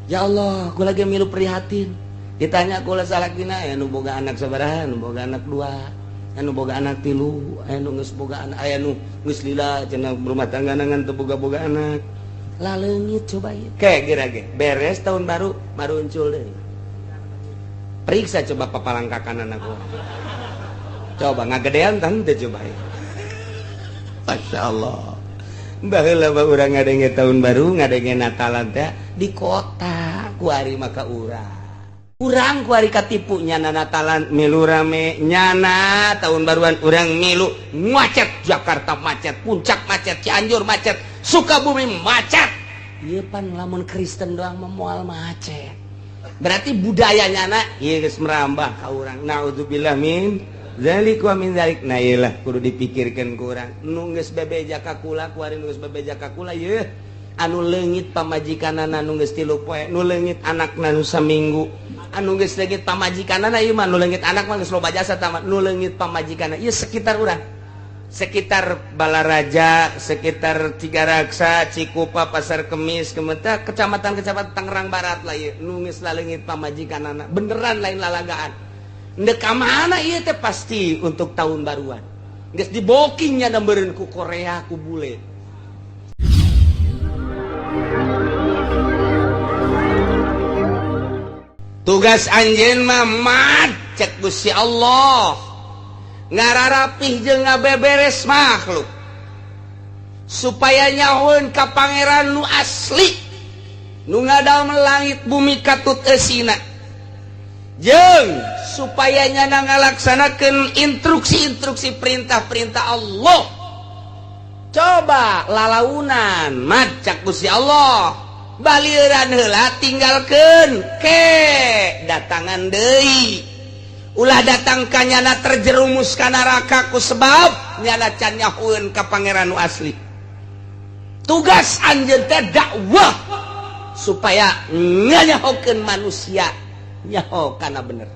Ya Allah, kula lagi milu prihatin. Ditanya kula salakina, aya nu boga anak sabaraha? Nu boga anak dua, anu boga anak tilu, aya nu geus boga anak, aya nu geus lila cenah berumah tangga ngan teu boga-boga anak. Laleungit coba ieu. Kayak geura ge beres tahun baru maruncul deui. Periksa coba papalangkakan anak gua. Coba ngagedean tah teu coba ieu. Masya Allah. Baheula mah urang ngadenge tahun baru, ngadenge Natalan teh di kota, kuari maka urang. Urang kuari katipu nyana Natalan milu rame, nyana tahun baruan urang milu macet, Jakarta macet, Puncak macet, Cianjur macet, Sukabumi macet. Ieu pan lamun Kristen doang mah moal macet. Berarti budaya nyana ieu geus merambah ka urang. Naudzubillah min zalik wa min zalik. Nah ieu lah kudu dipikirkeun ku urang. Nu geus bebeja ka kula, kuari nu geus bebeja ka kula ieu anu leungit pamajikanana nu geus 3 poe, nu leungit anakna nu saminggu, anu geus leungit pamajikanana ieu mah nu leungit anak mah geus loba jasa tah, nu leungit pamajikanana ieu sekitar urang. Sekitar Balaraja, sekitar Cigaraksa, Cikupa, Pasar Kemis, Kemeta, kecamatan-kecamatan Tangerang Barat lah ieu nu geus laleungit pamajikanana, beneran lain lalagaan. Ndek ka mana ieu teh pasti untuk tahun baruan. Geus dibokingnya meureun ku Korea ku bule. Tugas anjeun mah macet Gusti Allah. Ngararapih jeung ngabeberes makhluk supaya nyahoeun ka pangeran nu asli nu ngadamel langit bumi katut eusina, jeung supaya nyana ngalaksanakeun instruksi-instruksi perintah-perintah Allah. Coba lalaunan macak Gusti Allah, balieuran heula tinggalkeun ke datangan deui. Ulah datang ka nyana terjerumus ka neraka ku sebab nyana can nyahoeun ka pangeran nu asli. Tugas anjeun teh dakwah supaya nganyahokeun manusia nyaho kana bener.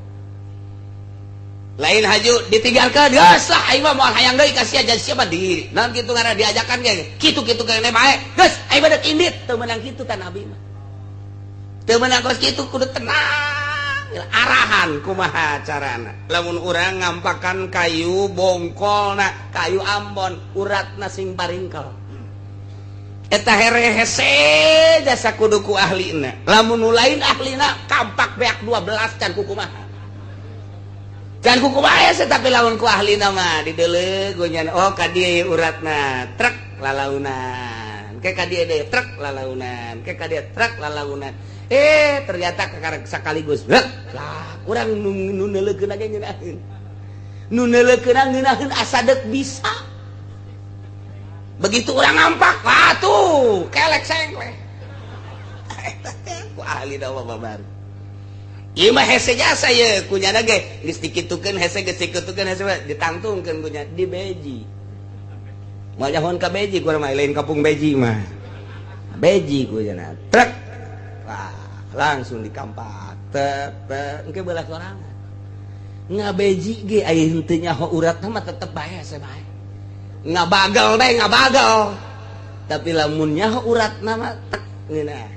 Lain haju ditinggalkeun geus lah aing mah moal hayang deui ka sia jadi siapa diri. Naon kitu ngaranna diajakan ge kitu-kitu keneh bae. Geus aing mah deuk indit teu meunang kitu ta nabi mah. Teu meunang kos kitu kudu tenang. Arahan kumaha carana. Lamun urang ngampakan kayu bongkolna, kayu ambon uratna sing paringkel. Eta here hese jasa kudu ku ahlina. Lamun nu lain ahlina kampak beak 12 can kukumaha. Can kukumaha hese, tapi lamun ku ahlina mah dideuleu nya, oh ka dieu uratna trek lalaunan. Ke ka dieu deui trek lalaunan, ke ka dieu trek lalaunan. Ternyata kakarek sekaligus. Lah, urang nu neuleukeun ge ngeunaheun. Nu neuleukeun ngeunaheun asa deuk bisa. Begitu urang ngampak, wah tuh, kelek sengkleh. Eta teh ku ahli da mah baru. Ieu mah hese jasa ye, ku nyana ge geus dikitukeun hese, geus dikitukeun hese ditangtungkeun ku nya di beji. Moal nyahoan ka beji ku mah lain kampung beji mah. Beji ku nya trek. Wah, langsung dikampak tep tep engke belah sorangan ngabeji ge aya henteu nyaho uratna mah tetep bae hese bae ngabagal bae ngabagal, tapi lamun nyaho uratna mah tek ngeunah.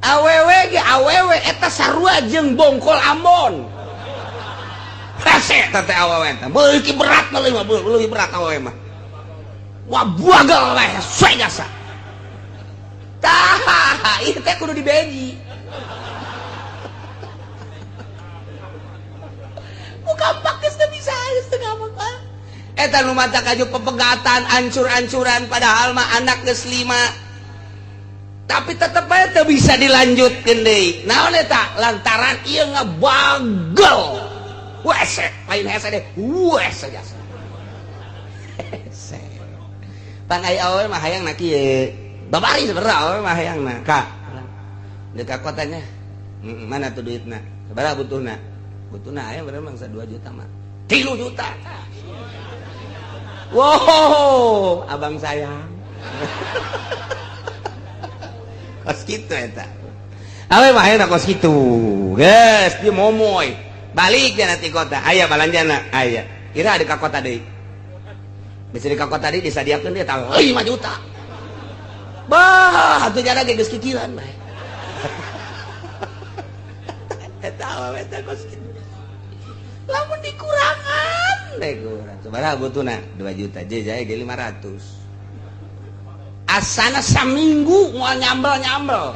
Awewe ge awewe eta sarua jeung bongkol Ambon hese eta teh awewe teh beuki berat mah leuwih berat awewe mah wah bagal bae hese jasa. Tah, ieu teh kudu dibeji. Bukan geus teu bisa, geus teu ngapa. Eta nu mata kaju pepegatan, ancur-ancuran padahal mah anak geus 5. Tapi tetep bae teu bisa dilanjutkeun deui. Naon eta? Lantaran ieu ngabagel. Wese, lain hese deh. Wese jasa. Hese. Pan aya awewe mah hayang na kieu. Babari sebenarnya awewe mah hayangna ka deuk ka kotanya. Mana tuh duitna? Sabaraha butuhna? Butuhna aya bener mangsa 2 juta mah. 3 juta. Wow, abang sayang. Kos kitu eta. Awe mah hayangna kos kitu. Geus dia momoy. Balik dia nanti kota. Aya balanjana, aya. Kira ada ka kota deui. Bisa di ka kota deui disadiakeun dia 5 juta. Bah, atuh jara ge geus kikiran bae. Eta awewe teh kos kitu. Lamun dikurangan deh kurang. Sabaraha butuhna? 2 juta je jaya ge 500. Asana saminggu moal nyambel-nyambel.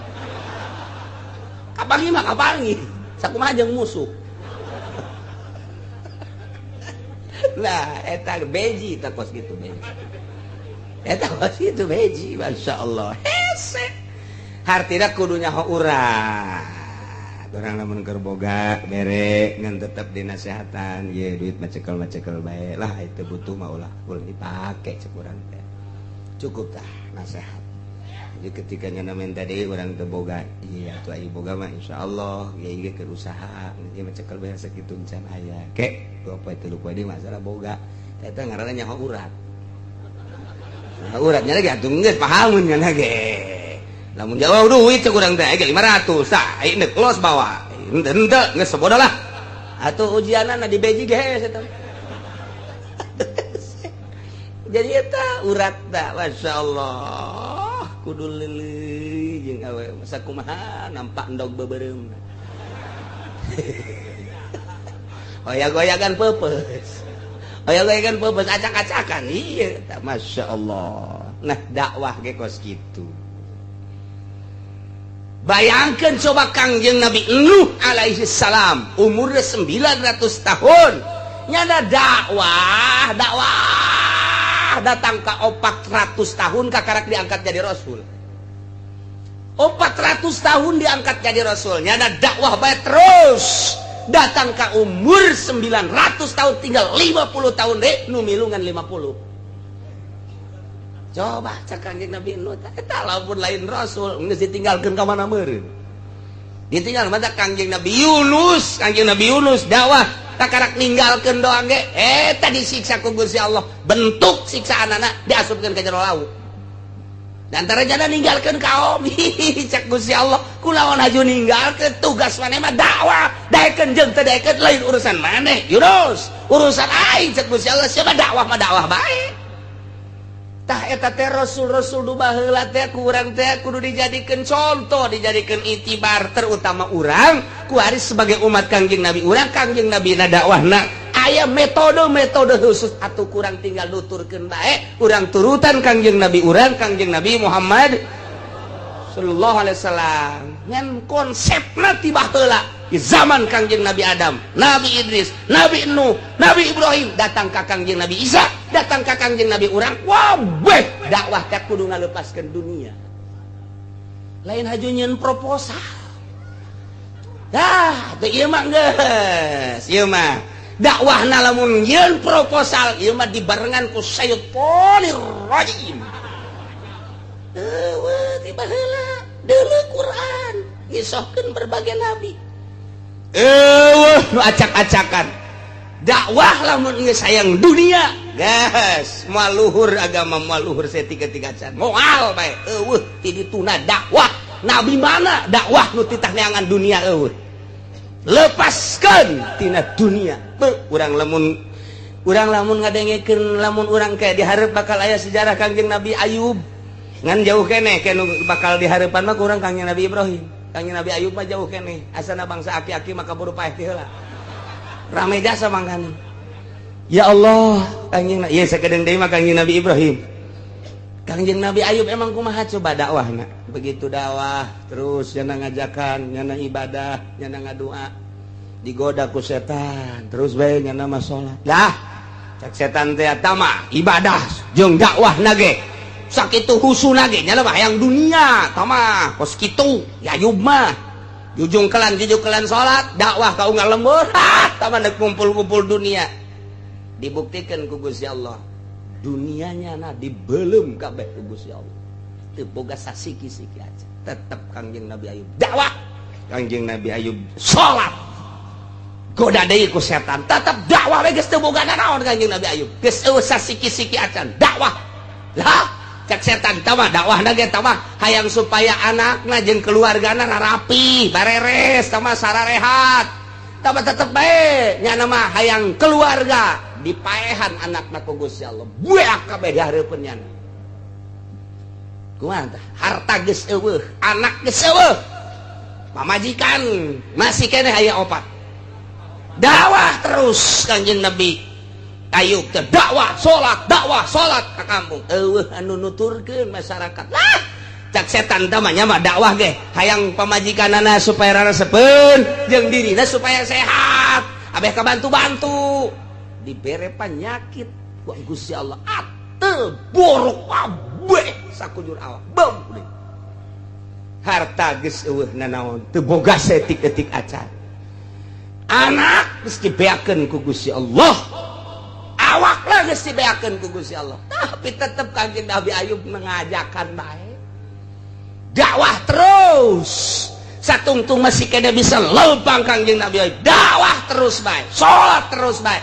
Kapangi mah kapangi. Sakumaha jeung musuh. Nah, eta beji tah kos kitu beji. Eta kos kitu beji, masyaallah. Hese. Hartina kudu nyaho urang. Urang lamun keur boga bere ngan tetep dinasehatan, ye duit mah cekel-cekel bae lah itu butuh mah ulah ulah dipake cek urang teh. Cukup tah nasehat. Jadi ketika nyana minta deui urang teu boga, iya atuh aya boga mah insyaallah ieu ge keur usaha, ieu mah cekel bae sakitu can aya. Ke dua poe tilu poe deui masalah boga. Eta ngaranna nyaho urat. Nyaho uratnya lagi atuh geus pahamun nyana ge. Lamun jauh duit cek urang teh ge 500 tah aya neuk los bawa. Henteu henteu geus sabodo lah. Atuh ujianana di beji ge hese eta. Jadi eta urat dah masyaallah kudu leuleui jeung awe sakumaha nampak endog beubeurem. Goyag-goyagan peupeus. Goyag-goyagan peupeus acak-acakan ieu eta masyaallah. Nah dakwah ge kos kitu. Bayangkan coba Kangjeng Nabi Nuh alaihi salam umurnya 900 tahun nyana dakwah dakwah datang ke 400 tahun kakarak diangkat jadi rasul. 400 tahun diangkat jadi rasul nyana dakwah bae terus datang ke umur 900 tahun tinggal 50 tahun deh nu milungan 50. Coba cek Kangjeng Nabi Nuh eta lamun lain rasul geus ditinggalkeun ka mana meureun. Ditinggal mata Kangjeng Nabi Yunus, Kangjeng Nabi Yunus dakwah takarak ninggalkeun doang ge eta disiksa ku Gusti Allah. Bentuk siksaanana diasupkeun ka jero laut. Dan antara jana ninggalkeun kaum cek Gusti Allah kulawan haju ninggalkeun tugas maneh mah dakwah daekeun jeung teu daekeun lain urusan maneh Yunus, urusan aing cek Gusti Allah siapa dakwah mah dakwah bae. Tah eta teh rasul-rasul nu baheula teh ku urang teh kudu dijadikeun contoh, dijadikeun itibar terutama urang kuari sebagai umat Kangjeng Nabi urang Kangjeng Nabi na dakwahna aya metode-metode khusus atuh kurang tinggal nuturkeun bae urang turutan Kangjeng Nabi urang Kangjeng Nabi Muhammad sallallahu alaihi wasallam ngan konsepna ti baheula di zaman Kangjeng Nabi Adam, Nabi Idris, Nabi Nuh, Nabi Ibrahim datang ka Kangjeng Nabi Isa, datang ka Kangjeng Nabi urang wabeh dakwah teh kudu ngalepaskeun dunia. Lain haju nyieun proposal. Dah, teu ieu mah geus, ieu mah dakwahna lamun nyieun proposal ieu mah dibarengan ku syaitonir rajim. Eueuh ti baheula deuleu Quran ngisohkeun berbagai nabi. Eueuh nu acak-acakan. Dakwah lamun geus sayang dunia, geus moal luhur agama moal luhur setiga-tiga can. Moal bae eueuh ti dituna dakwah. Nabi mana dakwah nu titah neangan dunia eueuh. Lepaskeun tina dunia. Beuh urang lamun ngadengekeun lamun urang kayak dihareup bakal aya sejarah Kangjeng Nabi Ayub. Ngan jauh keneh ke nu bakal dihareupan mah kurang Kangjeng Nabi Ibrahim. Kangjeng Nabi Ayub mah jauh keneh. Asana bangsa aki-aki maka buru paeh ti heula. Rame jasa mangkana. Ya Allah, Kangjeng ieu sakedeung deui mah Kangjeng Nabi Ibrahim. Kangjeng Nabi Ayub emang kumaha coba dakwahna? Begitu dakwah terus nyana ngajakan, nyana ibadah, nyana ngadua. Digoda ku setan, terus bae nyana mah salat. Lah, cek setan teh eta mah ibadah jeung dakwahna ge. Sakitu husuna ge nyana mah hayang dunia, tah mah kos kitu ya Ayub mah. Jujung kelan salat, dakwah ka unggal lembur, ha tah mah kumpul-kumpul dunia. Dibuktikan ku Gusti Allah. Dunianya na dibelum kabeh ku Gusti Allah. Teu boga sasiki-siki aja. Tetep Kangjeng Nabi Ayub dakwah. Kangjeng Nabi Ayub salat. Goda deui ku setan, tetep dakwah we geus teu boga nanaon Kangjeng Nabi Ayub. Geus eueuh sasiki-siki acan dakwah. Lah, cek setan tah mah dakwahna ge tah mah hayang supaya anakna jeung keluargana rarapi, bareres tah mah sararehat. Tah mah tetep bae nyana mah hayang keluarga dipaehan anakna ku Gusti Allah. Bueak kabeh dihareupeun nyana. Kumaha tah? Harta geus eueuh, anak geus eueuh. Pamajikan masih keneh aya opat. Dakwah terus Kanjeng Nabi Ayub teh, dakwah, salat, dakwah, salat ka kampung. Eueuh anu nuturkeun masyarakat lah. Cak setan teh mah nya mah dakwah ge hayang pamajikanana supaya raresepeun jeung dirina supaya sehat. Abeh kabantu-bantu dibere penyakit ku Gusti Allah, atel borok kabeh sakujur awak. Bom, harta geus eueuh nanaon, teu boga setik-etik acan. Anak geus dibeakeun ku Gusti Allah, awak lah geus dibeakeun ku Gusti Allah, tapi tetep Kanjeng Nabi Ayub mengajakan bae, dakwah terus. Satungtung masih kena bisa lempang, Kangjeng Nabi Ayub dakwah terus bae, salat terus bae.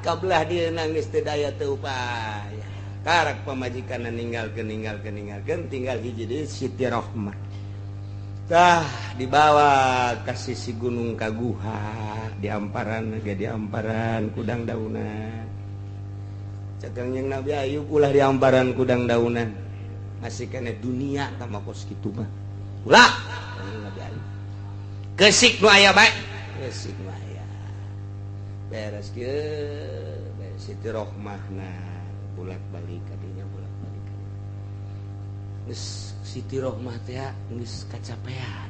Kabelah dia nangis teu daya teu upaya, karak pamajikan ninggalkeun, ninggalkeun, ninggalkeun, tinggal hiji deui, Siti Rohmah. Tah, dibawa ka sisi gunung, ka guha di amparan ge, di amparan kudang daunan. Cek Kangjeng Nabi Ayub, "Ulah di amparan kudang daunan, masih kena dunia tambah kos kitu mah, ulah." Kangjeng Nabi Ayub kesik nu aya bae, kesik nu aya. Beres kieu, beres, Siti Rohmah nah bolak balik kadinya, bolak balik kadinya. Geus Siti Rohmah teh geus kacapean,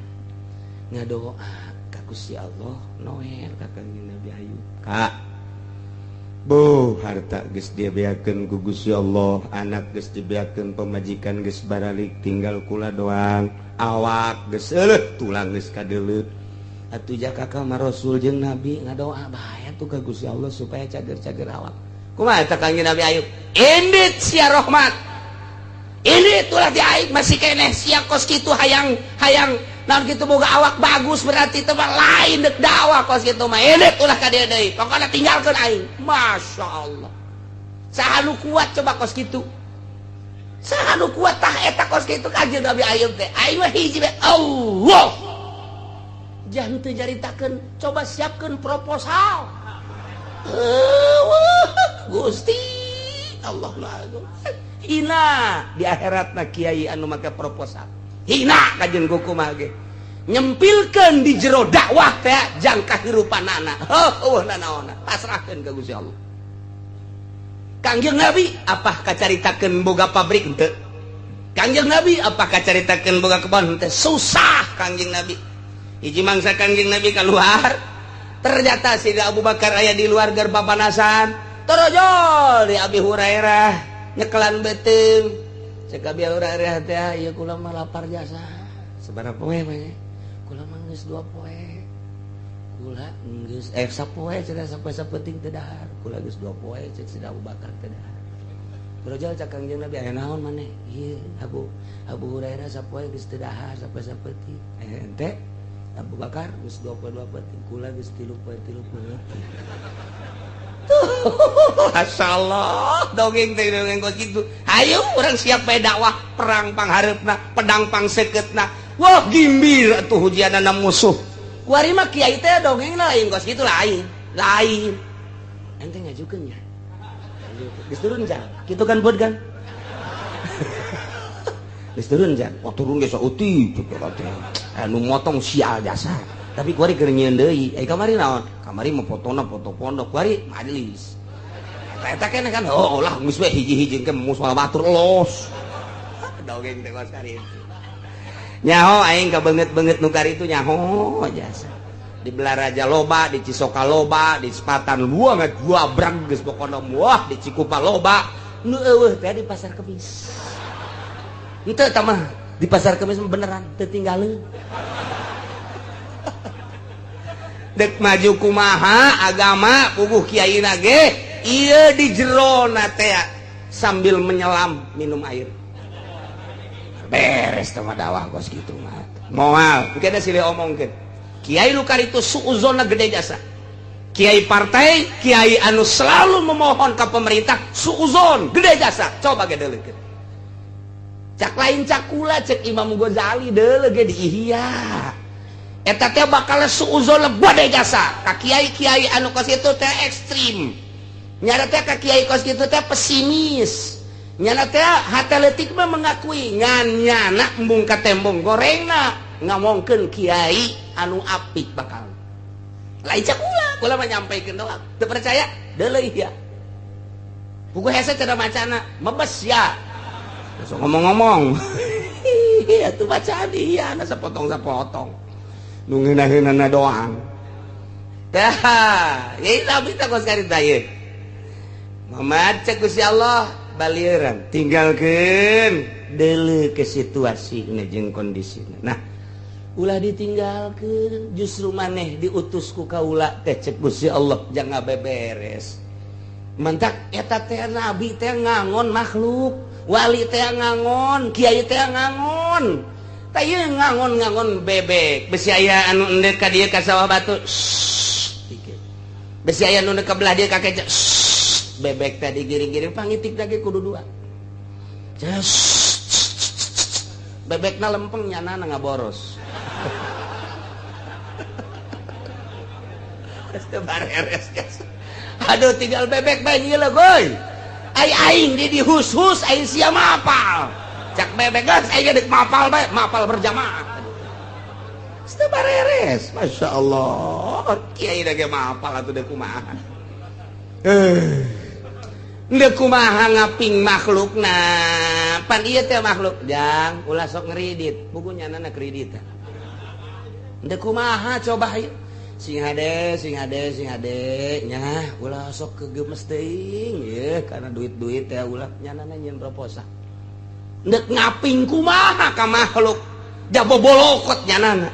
ngadoa ka Gusti Allah, noel ka Kangjeng Nabi Ayub. Kak Bu, harta geus dibeakeun ku Gusti Allah, anak geus dibeakeun, pamajikan geus baralik, tinggal kula doang, awak geus eueuh, tulang geus kadeuleut. Atuh jaka ka Rasul jeung Nabi, ngadoa bae atuh ka Gusti Allah supaya cager-cager awak. Kumaha eta Kangjeng Nabi Ayub? "Indit sia Rohmat, ini itulah di aing masih keneh sia kos kitu hayang hayang naon kitu, boga awak bagus berarti teh mah lain dek dakwah kos kitu mah. Indit ulah ka dieu deui, pokona tinggalkeun aing." Masya Allah, saha nu kuat coba kos kitu? Saha nu kuat tah eta kos kitu? Kanjeng Nabi Ayub teh, "Aing mah hiji bae, Allah." Jangan teu nyaritakeun, coba siapkeun proposal. Eueuh, Gusti Allah, hina di akhirat na kiai anu make proposal, hina kajen kumaha ge nyempilkeun di jero dakwah teh jang kahirupanana. Heuh, nanaonna, pasrahkeun ka Gusti Allah. Kangjeng Nabi apa kacaritakeun boga pabrik? Henteu. Kangjeng Nabi apa kacaritakeun boga kebon? Henteu. Susah Kangjeng Nabi. Hiji mangsa Kangjeng Nabi keluar, ternyata si Abu Bakar aya di luar keur papanasan. Torojol di Abi Hurairah nyekelan beuteung. Cek Abi Hurairah teh, "Ieu kula mah lapar jasa." "Sabaraha poe mah?" "Kula mah geus 2 poe." "Kula geus sapoe," cenah, "sapoe sapeuting teu dahar." "Kula geus 2 poe," cek si Abu Bakar, "teu dahar." Torojol cek Kangjeng Nabi, "Aya naon maneh?" "Ieu Abu Abu Hurairah sapoe geus teu dahar, sapoe sapeuting. Ente Abu Bakar geus 2 poe 2 peuting, kula geus 3 poe 3 peuting." Masya Allah, dongeng teh dongeng kos kitu. Ayo urang siap bae dakwah, perang panghareupna, pedang pangsekeutna. Wah, gimbir atuh hujianana musuh. Kuari mah kiai teh dongeng lain kos kitu, lain. Lain. Ente ngajukeun nya. Geus turun jan. Kitu kan buat kan? Geus turun jan. Wah, turun ge sautik kitu teh. Anu motong sial jasa. Tapi kuari keur nyieun deui. Eh, kamari naon? Kamari mah fotona foto pondok, kuari majelis. Eta eta keneh kan, oh lah geus we hiji-hiji ke musuh batur los. Dongeng teh kos itu. Nyaho aing kabeungeut-beungeut nu itu, nyaho jasa. Di Balaraja loba, di Cisoka loba, di Sepatan luang gua brang geus pokona, wah, di Cikupa loba. Nu eueuh teh di Pasar Kemis. Henteu, eta mah di Pasar Kemis beneran teu tinggaleun. Dek maju kumaha agama, puguh kiai nage ieu di jero teh sambil menyelam minum air. Beres teh mah dakwah kos kitu mah. Moal engke silih omongkeun. Kiai nu itu suuzonna gede jasa. Kiai partai, kiai anu selalu memohon ke pemerintah, suuzon gede jasa. Coba ge deuleukeun. Cak lain cakula, cek Imam Ghazali deuleu ge di Ihya. Eta teh bakal suuzon gede jasa ka kiai-kiai anu kos itu teh ekstrim. Nyana teh ka kiai kos kitu teh pesimis. Nyana teh hate leutik mah mengakui, ngan nyana embung ka tembong gorengna. Ngomongkeun kiai anu apik bakal. Lain cak kula, kula mah nyampaikeun doang. Teu percaya? Deuleu ya. Buku hese cara macana, mebes ya. Langsung ngomong-ngomong. Atuh bacaan iya, na sapotong-sapotong. Nu ngeunah-ngeunahna doang. Tah, ieu tapi tah kos karita ieu. Muhammad cek Gusti Allah balieuran, tinggalkeun deuleu ke situasi jeung kondisina. Nah, ulah ditinggalkeun, justru maneh diutus ku kaula teh cek Gusti Allah jangan beberes. Mantak eta teh nabi teh ngangon makhluk, wali teh ngangon, kiai teh ngangon. Tah ieu ngangon-ngangon bebek, besi aya anu endek ka dieu ka sawah batu. Besi aya anu endek ka belah dieu ka keca. Bebek tadi giring-giring pangitik lagi kudu dua. Bebekna lempeng nyana ngaboros. Aduh tinggal bebek bae nyieula goy. Ai aing di dihus-hus aing sia mapal. Cak bebek geus aing deuk mapal bae, mapal berjamaah. Teu bareres, Masya Allah. Kiai da ge mapal atuh deuk kumaha. Deuk kumaha ngaping makhlukna. Pan ieu teh makhluk jang ulah sok ngeridit, buku nyanana kredit. Deuk kumaha coba ieu. Sing hade, sing hade, sing hade nya ulah sok kegemes teuing ye karena duit-duit teh ulah nyanana nyeun proposal. Deuk ngaping kumaha ka makhluk jabobolokot nyanana.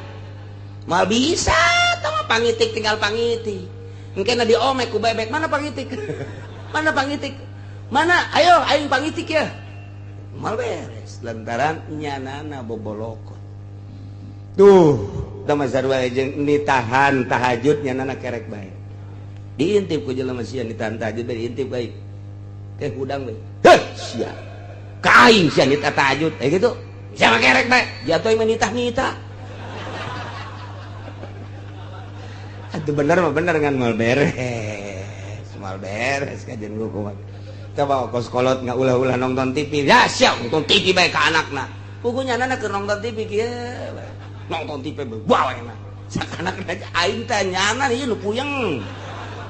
Mal bisa tah mah pangitik tinggal pangitik. Engkena diomek ku bebek, mana pangitik? Mana pangitik? Mana? Ayo aing pangitik ya. Mal beres lantaran nyanana bobolokot. Tuh, tama sarua jeung nitahan tahajud nyanana kerek bae. Diintip ku jelema sia nitahan tahajud bae diintip bae. Teh hudang bae. Heh, sia. Ka aing sia nitah tahajud eh gitu. Sia mah kerek bae, jatuh mah nitah-nitah. Aduh bener mah bener ngan mal beres. Mal beres kajian gua kumaha. Coba kos kolot nggak ulah-ulah nonton TV. Ya siap nonton TV bae ka anakna. Puguh nyanana keur nonton TV kieu. Nonton TV bae enak. Sakanakna aing teh nyana ieu nu puyeng.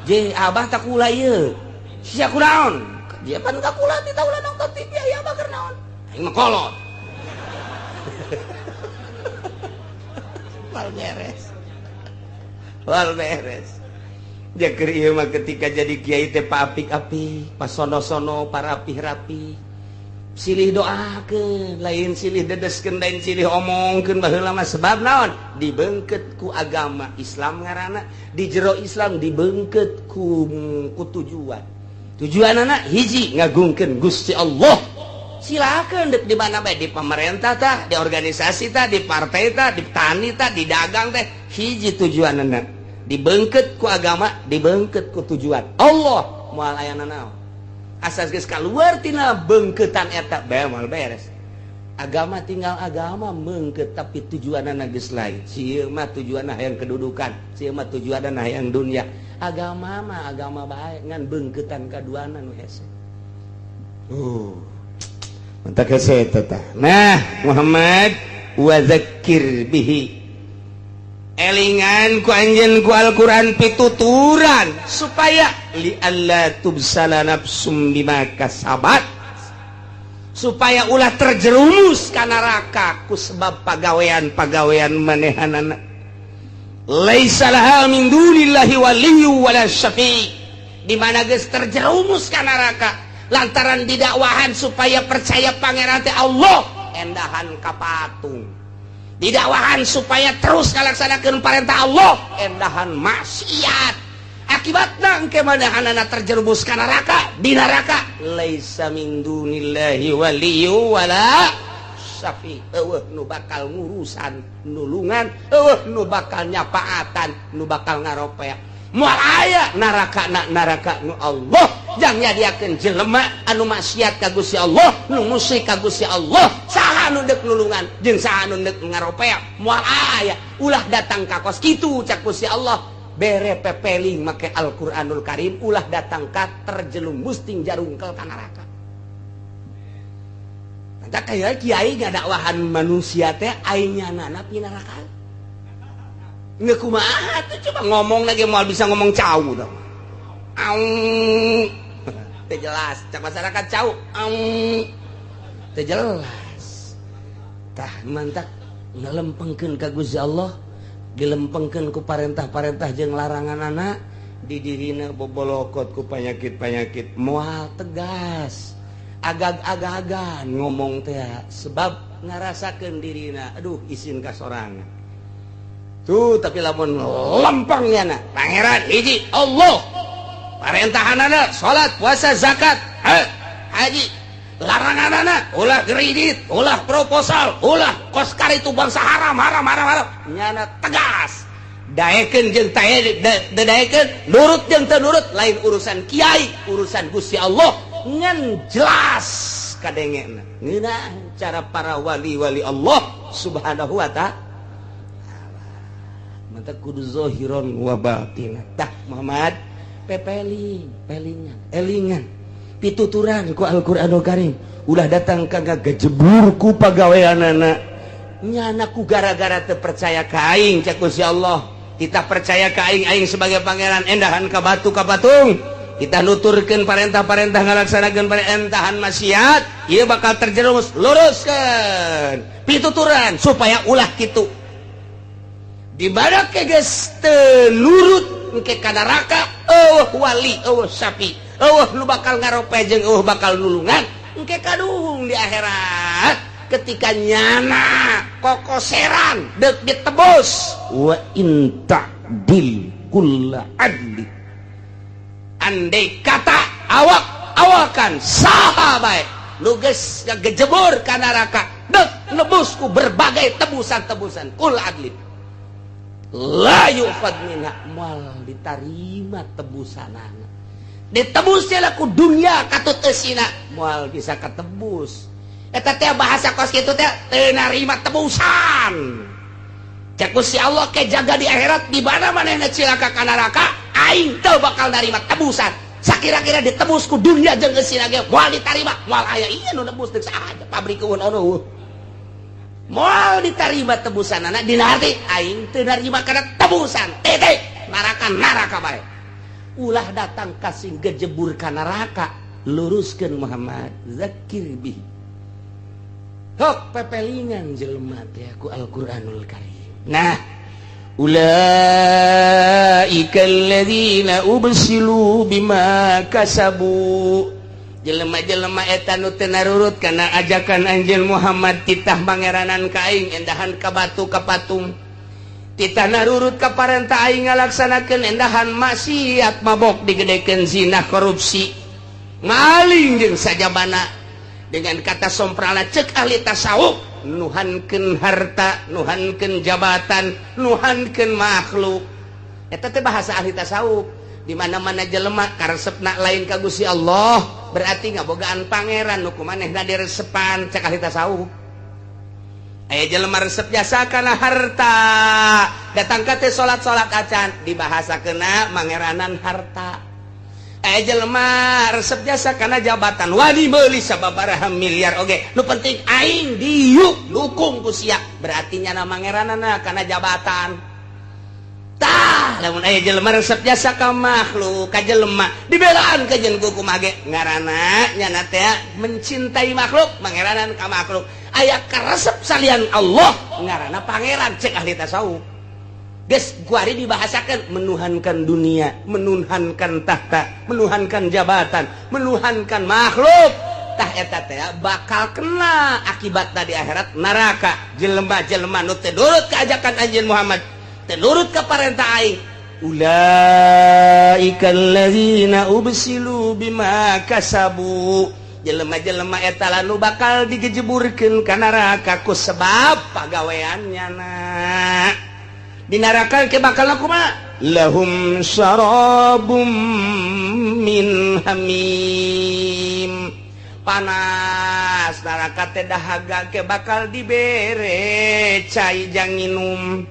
Je abah tak kula ieu. Sia kunaon? Dia pan ka kula teh ulah nonton TV aya abah keur naon? Aing mah kolot. Mal beres. Mal beres. Jaker ieu mah ketika jadi kiai teh paapik-apik, pasono-sono, parapih-rapi. Silih doakeun, lain silih dedeskeun, lain silih omongkeun baheula mah sebab naon? Dibengket ku agama Islam ngaranna, di jero Islam dibengket ku tujuan. Tujuanana hiji ngagungkeun Gusti Allah. Silakan dek di mana bae, di pemerintah tah, di organisasi tah, di partai tah, di tani tah, di dagang teh, hiji tujuanana. Dibengket ku agama, dibengket ku tujuan Allah moal aya nanaon. Asas geus kaluar tina bengketan eta bae moal beres. Agama tinggal agama mengket tapi tujuanana geus lain. Sieun mah tujuanna hayang kedudukan, sieun mah tujuanna hayang dunia. Agama mah agama bae ngan bengketan kaduana nu hese. Mantak hese eta tah. Nah, Muhammad wa zakkir bihi. Elingan ku anjeun ku Al-Qur'an pituturan supaya li alla tubsala nafsum bima kasabat, supaya ulah terjerumus ka neraka ku sebab pagawean-pagawean manehanana. Laisa laha min dunillahi waliyyu wala syafi'. Di mana geus terjerumus ka neraka lantaran didakwahan supaya percaya pangeran teh Allah, endahan ka patung. Didakwahan supaya terus ngalaksanakeun perintah Allah, endahan maksiat. Akibatna engke manahanana terjerumus ka neraka, di neraka laisa min dunillahi waliyyu wala syafi. Eueuh nu bakal ngurusan nulungan, eueuh nu bakal nyapaatan, nu bakal ngaropea. Moal aya neraka na neraka nu Allah jang nyadiakeun jelema anu maksiat ka Gusti Allah, nu musyrik ka Gusti Allah, saha nu deuk nulungan jeung saha nu deuk ngaropea, moal aya. Ulah datang ka kos kitu cak Gusti Allah, bere pepeling make Al-Qur'anul Karim, ulah datang ka terjerumus ting jarungkel ka neraka. Tak kayak kiai ngadakwahan manusia teh aing nyanana pinaraka. Nggak, kumaha tuh coba ngomong lagi mau bisa ngomong cau dong. Au. Teu jelas, cak masyarakat cau. Au. Teu jelas. Tah, mantak ngelempengkeun ka Gusti Allah, dilempengkeun ku parentah-parentah jeung larangan anak di dirina bobolokot ku panyakit-panyakit, moal tegas, agag-agagan ngomong teh sebab ngarasakeun dirina aduh isin ka sorangan tuh. Tapi lamun lempangnya na Pangeran hiji Allah, parentahanana salat, puasa, zakat, haji, larangan ulah kredit, ulah proposal, ulah koskar, itu bangsa haram haram haram haram, nyana tegas. Daekeun jeung daekeun, nurut jeung teu nurut lain urusan kiai, urusan Gusti Allah, ngan jelas kadengena ngeunah cara para wali-wali Allah Subhanahu wa Ta'ala. Mantap, kudu zahiron wa batin. Tah Muhammad, pepeling pelingan elingan pituturan ku Al-Qur'anul Karim, ulah datang ka gajebur ku pagaweanana nyana ku gara-gara teu percaya ka aing. Cek Gusti Allah, kita percaya ka aing, aing sebagai pangeran, endahan ka batu, ka patung. Kita nuturkeun parentah-parentah, ngalaksanakeun parentahan maksiat, ieu bakal terjerumus. Luruskeun pituturan supaya ulah kitu. Di mana ke geus teu nurut, engke ka neraka, eueuh wali, eueuh sapi, eueuh nu bakal ngarope jeung eueuh bakal nulungan. Engke kaduhung di akhirat ketika nyana kokoseran dek ditebus. Wa in ta'dil kulla adli, andai kata awak awakan saha bae nu geus ngagejebur ka neraka, dek nebus ku berbagai tebusan-tebusan, kul adlin la yu'khad minha, moal ditarima tebusanana. Ditebus ku dunia katut eusina moal bisa ketebus. Eta teh bahasa kos kitu teh teu narima tebusan. Cek Gusti Allah, ke jaga di akhirat di mana manehna cilaka ka neraka, aing teu bakal narima tebusan. Sakira-kira ditebus ku dunia jeung eusina ge moal ditarima, moal aya ieu nu nebus, deuk saha pabrik eueun ono. Moal ditarima tebusanana, dina arti aing teu narima kana tebusan. Titik. Neraka neraka bae. Ulah datang kasih gejebur ka neraka. Luruskeun Muhammad, zakir bihi. Hok pepelingan jelema teh ku Al-Qur'anul Karim. Nah, ulaika alladzina ubsilu bima kasabu, jelema-jelema eta nu teu narurut kana ajakan anjeun Muhammad, titah mangeranan ka aing, endahan ka batu, ka patung, titah narurut ka parentah aing, ngalaksanakeun endahan maksiat, mabok digedekeun, zina, korupsi, maling jeung sajabana. Dengan kata somprala, cek ahli tasawuf, nuhankeun harta, nuhankeun jabatan, nuhankeun makhluk. Eta teh bahasa ahli tasawuf. Di mana-mana jelema karesepna lain ka Gusti Allah, berarti ngabogaan pangeran nu ku manehna diresepan, cek ahli tasawuf. Aya jelema resep jasa kana harta, datang ka teh salat-salat acan, dibahasakeuna mangeranan harta. Aya jelema resep jasa kana jabatan, wani meuli sababaraha miliar oge, nu penting aing diuk dukung ku sia, berarti nyana mangeranana kana jabatan. Tah, lamun aya jelema resep jasa ka makhluk, ka jelema, dibelaan ka jeung kumaha ge, ngaranna nyana teh mencintai makhluk, mangeranan ka makhluk. Aya karesep salian Allah, ngaranna pangeran, cek ahli tasawuf. Geus kuari dibahasakan menuhankan dunia, menuhankan tahta, menuhankan jabatan, menuhankan makhluk. Tah, eta teh bakal kena akibat di akhirat neraka. Jelema-jelema nu teu nurut ka ajakan anjeun Muhammad, teu nurut ka parentah aing, ulaika alladzina ubsilu bima kasabu, jelema-jelema eta nu bakal digejeburkeun ka neraka ku sebab pagaweannya. Na di neraka ke bakal kumaha? Lahum syarabum min hamim, panas neraka teh dahaga, ke bakal dibere cai jang nginum.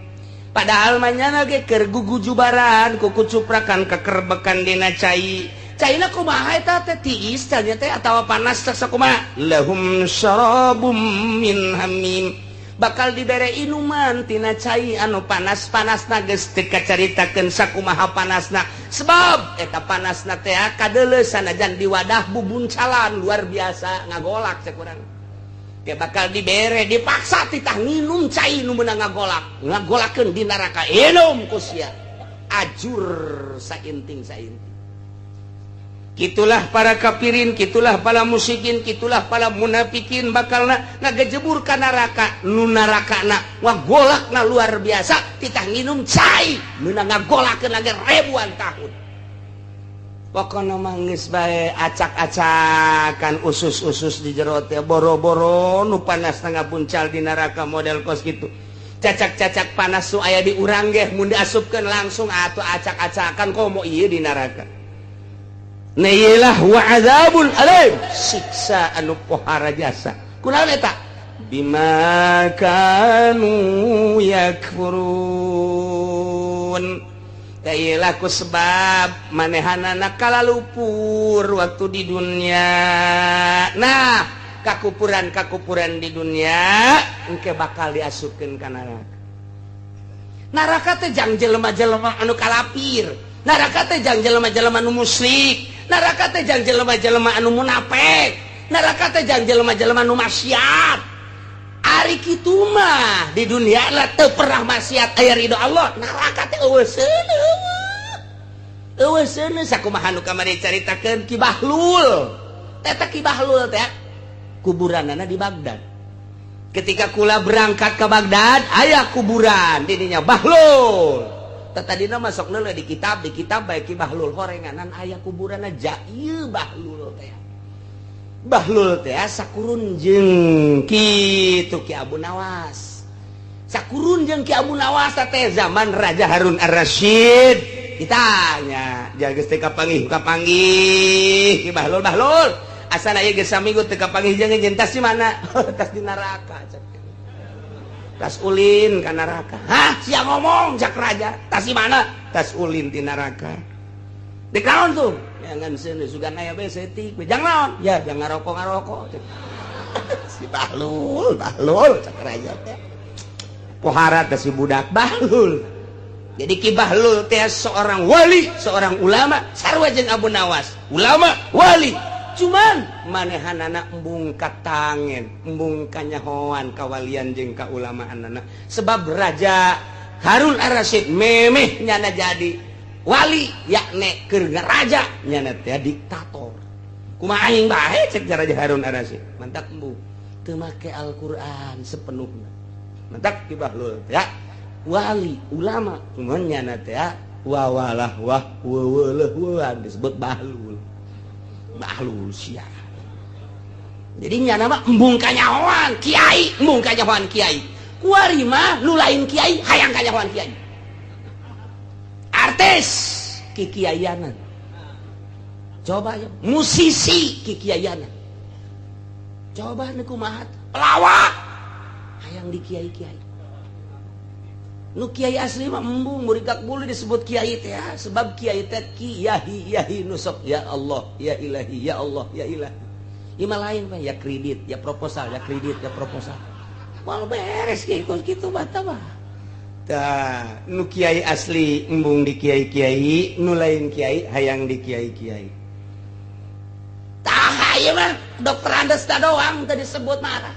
Padahal manyana ge keur gugujubaran, kuku cuprakan, kekerbekan dina cai. Caina kumaha eta teh, tiis tanya teh atawa panas teh sakumaha? Lahum syarabum min hamim, bakal dibere inuman tina cai anu panas-panasna geus teu kacaritakeun sakumaha panasna, sebab eta panasna teh kadeuleu sanajan di wadah bubuncalan, luar biasa ngagolak. Cek urang ge bakal dibere, dipaksa titah nginum cai nu meunang ngagolak, ngagolakeun di neraka. Inum ku sia, ajur sainting sainting. Gitulah para kafirin, gitulah para musyrikin, gitulah para munafikin, bakalna ngagejebur ka neraka nu narakana ngagolakna luar biasa, titah nginum cai meunang ngagolakeun lagi ribuan tahun. Pokokna mah geus bae acak-acakan usus-usus di jero teh, boro-boro nu panas ngapuncal di neraka model kos kitu. Cacak-cacak panas nu aya di urang ge mun diasupkeun langsung atuh acak-acakan, komo ieu di neraka. Nah, wa azabun alim, siksa anu pohara jasa. Kunaon eta? Bima kanu yakfurun. Tah ku sebab manehanana kalalupur waktu di dunia. Nah, kakupuran kakupuran di dunia engke bakal diasupkeun ka neraka. Neraka teh jang jelema-jelema anu kalapir, neraka teh jang jelema-jelema anu musyrik, neraka teh jang jelema-jelema anu munafik, neraka teh jang jelema-jelema anu maksiat. Ari kitu mah di dunia lah teu pernah maksiat, aya ridho Allah, neraka teh eueuh seuneu, eueuh seuneu. Sakumaha nu kamari caritakeun Ki Bahlul eta? Ki Bahlul teh kuburanana di Baghdad. Ketika kula berangkat ke Baghdad, aya kuburan didinya Bahlul. Tadina masuk heula di kitab, di kitab bae Ki Bahlul horenganan aya kuburan aja. Ieu Bahlul teh, Bahlul teh sakurun jeung kitu Ki Abu Nawas, sakurun jeung Ki Abu Nawas teh zaman Raja Harun Ar-Rasyid. Ditanya jaga teh kapanggih, kapanggih Ki Bahlul. Bahlul, asal aya geus saminggu teu kapanggih jeung jeung, tas di mana? Tas di neraka, tas ulin ka neraka. Hah, sia ngomong, cak raja. Tas di mana? Tas ulin di neraka. Di naon tuh? Jangan seuneu, sugan aya bae setik. Jangan naon? Ya jangan ngarokok ngarokok. Si Bahlul, Bahlul, cak raja teh. Pohara teh si budak Bahlul. Jadi Ki Bahlul teh seorang wali, seorang ulama, sarua jeung Abu Nawas, ulama, wali. Cuman manehanana embung katangen, embung kanyahoan kawalian jeung kaulamaanana, sebab Raja Harun Ar-Rasyid memeh nyana jadi wali, yakne keur raja nyana teh diktator. Kumaha aing bae, cek Raja Harun Ar-Rasyid. Mantak embung teu make Al-Qur'an sepenuhnya. Mantak Ki Bahlul ya wali, ulama, cuman nyana teh wawalah wah weweleh, disebut Bahlul. Bahlul sia. Jadi nyana mah embung kanyahoan kiai, embung kanyahoan kiai. Kuari mah nu lain kiai hayang kanyahoan kiai, artis kikiaianan, coba ya musisi kikiaianan, coba nu kumaha, pelawak hayang di kiai-kiai. Nu kiai asli mah embung murikak bulu disebut kiai teh, sebab kiai teh kiai yahi nusok ya Allah ya ilahi ya Allah ya ilahi. Ima lain pak, ya kredit ya proposal, ya kredit ya proposal. Mal beres gitu gitu bata mah. Tah, nu kiai asli embung di kiai kiai, nu lain kiai hayang di kiai kiai. Tah, ieu mah dokter Andes doang tadi disebut marah.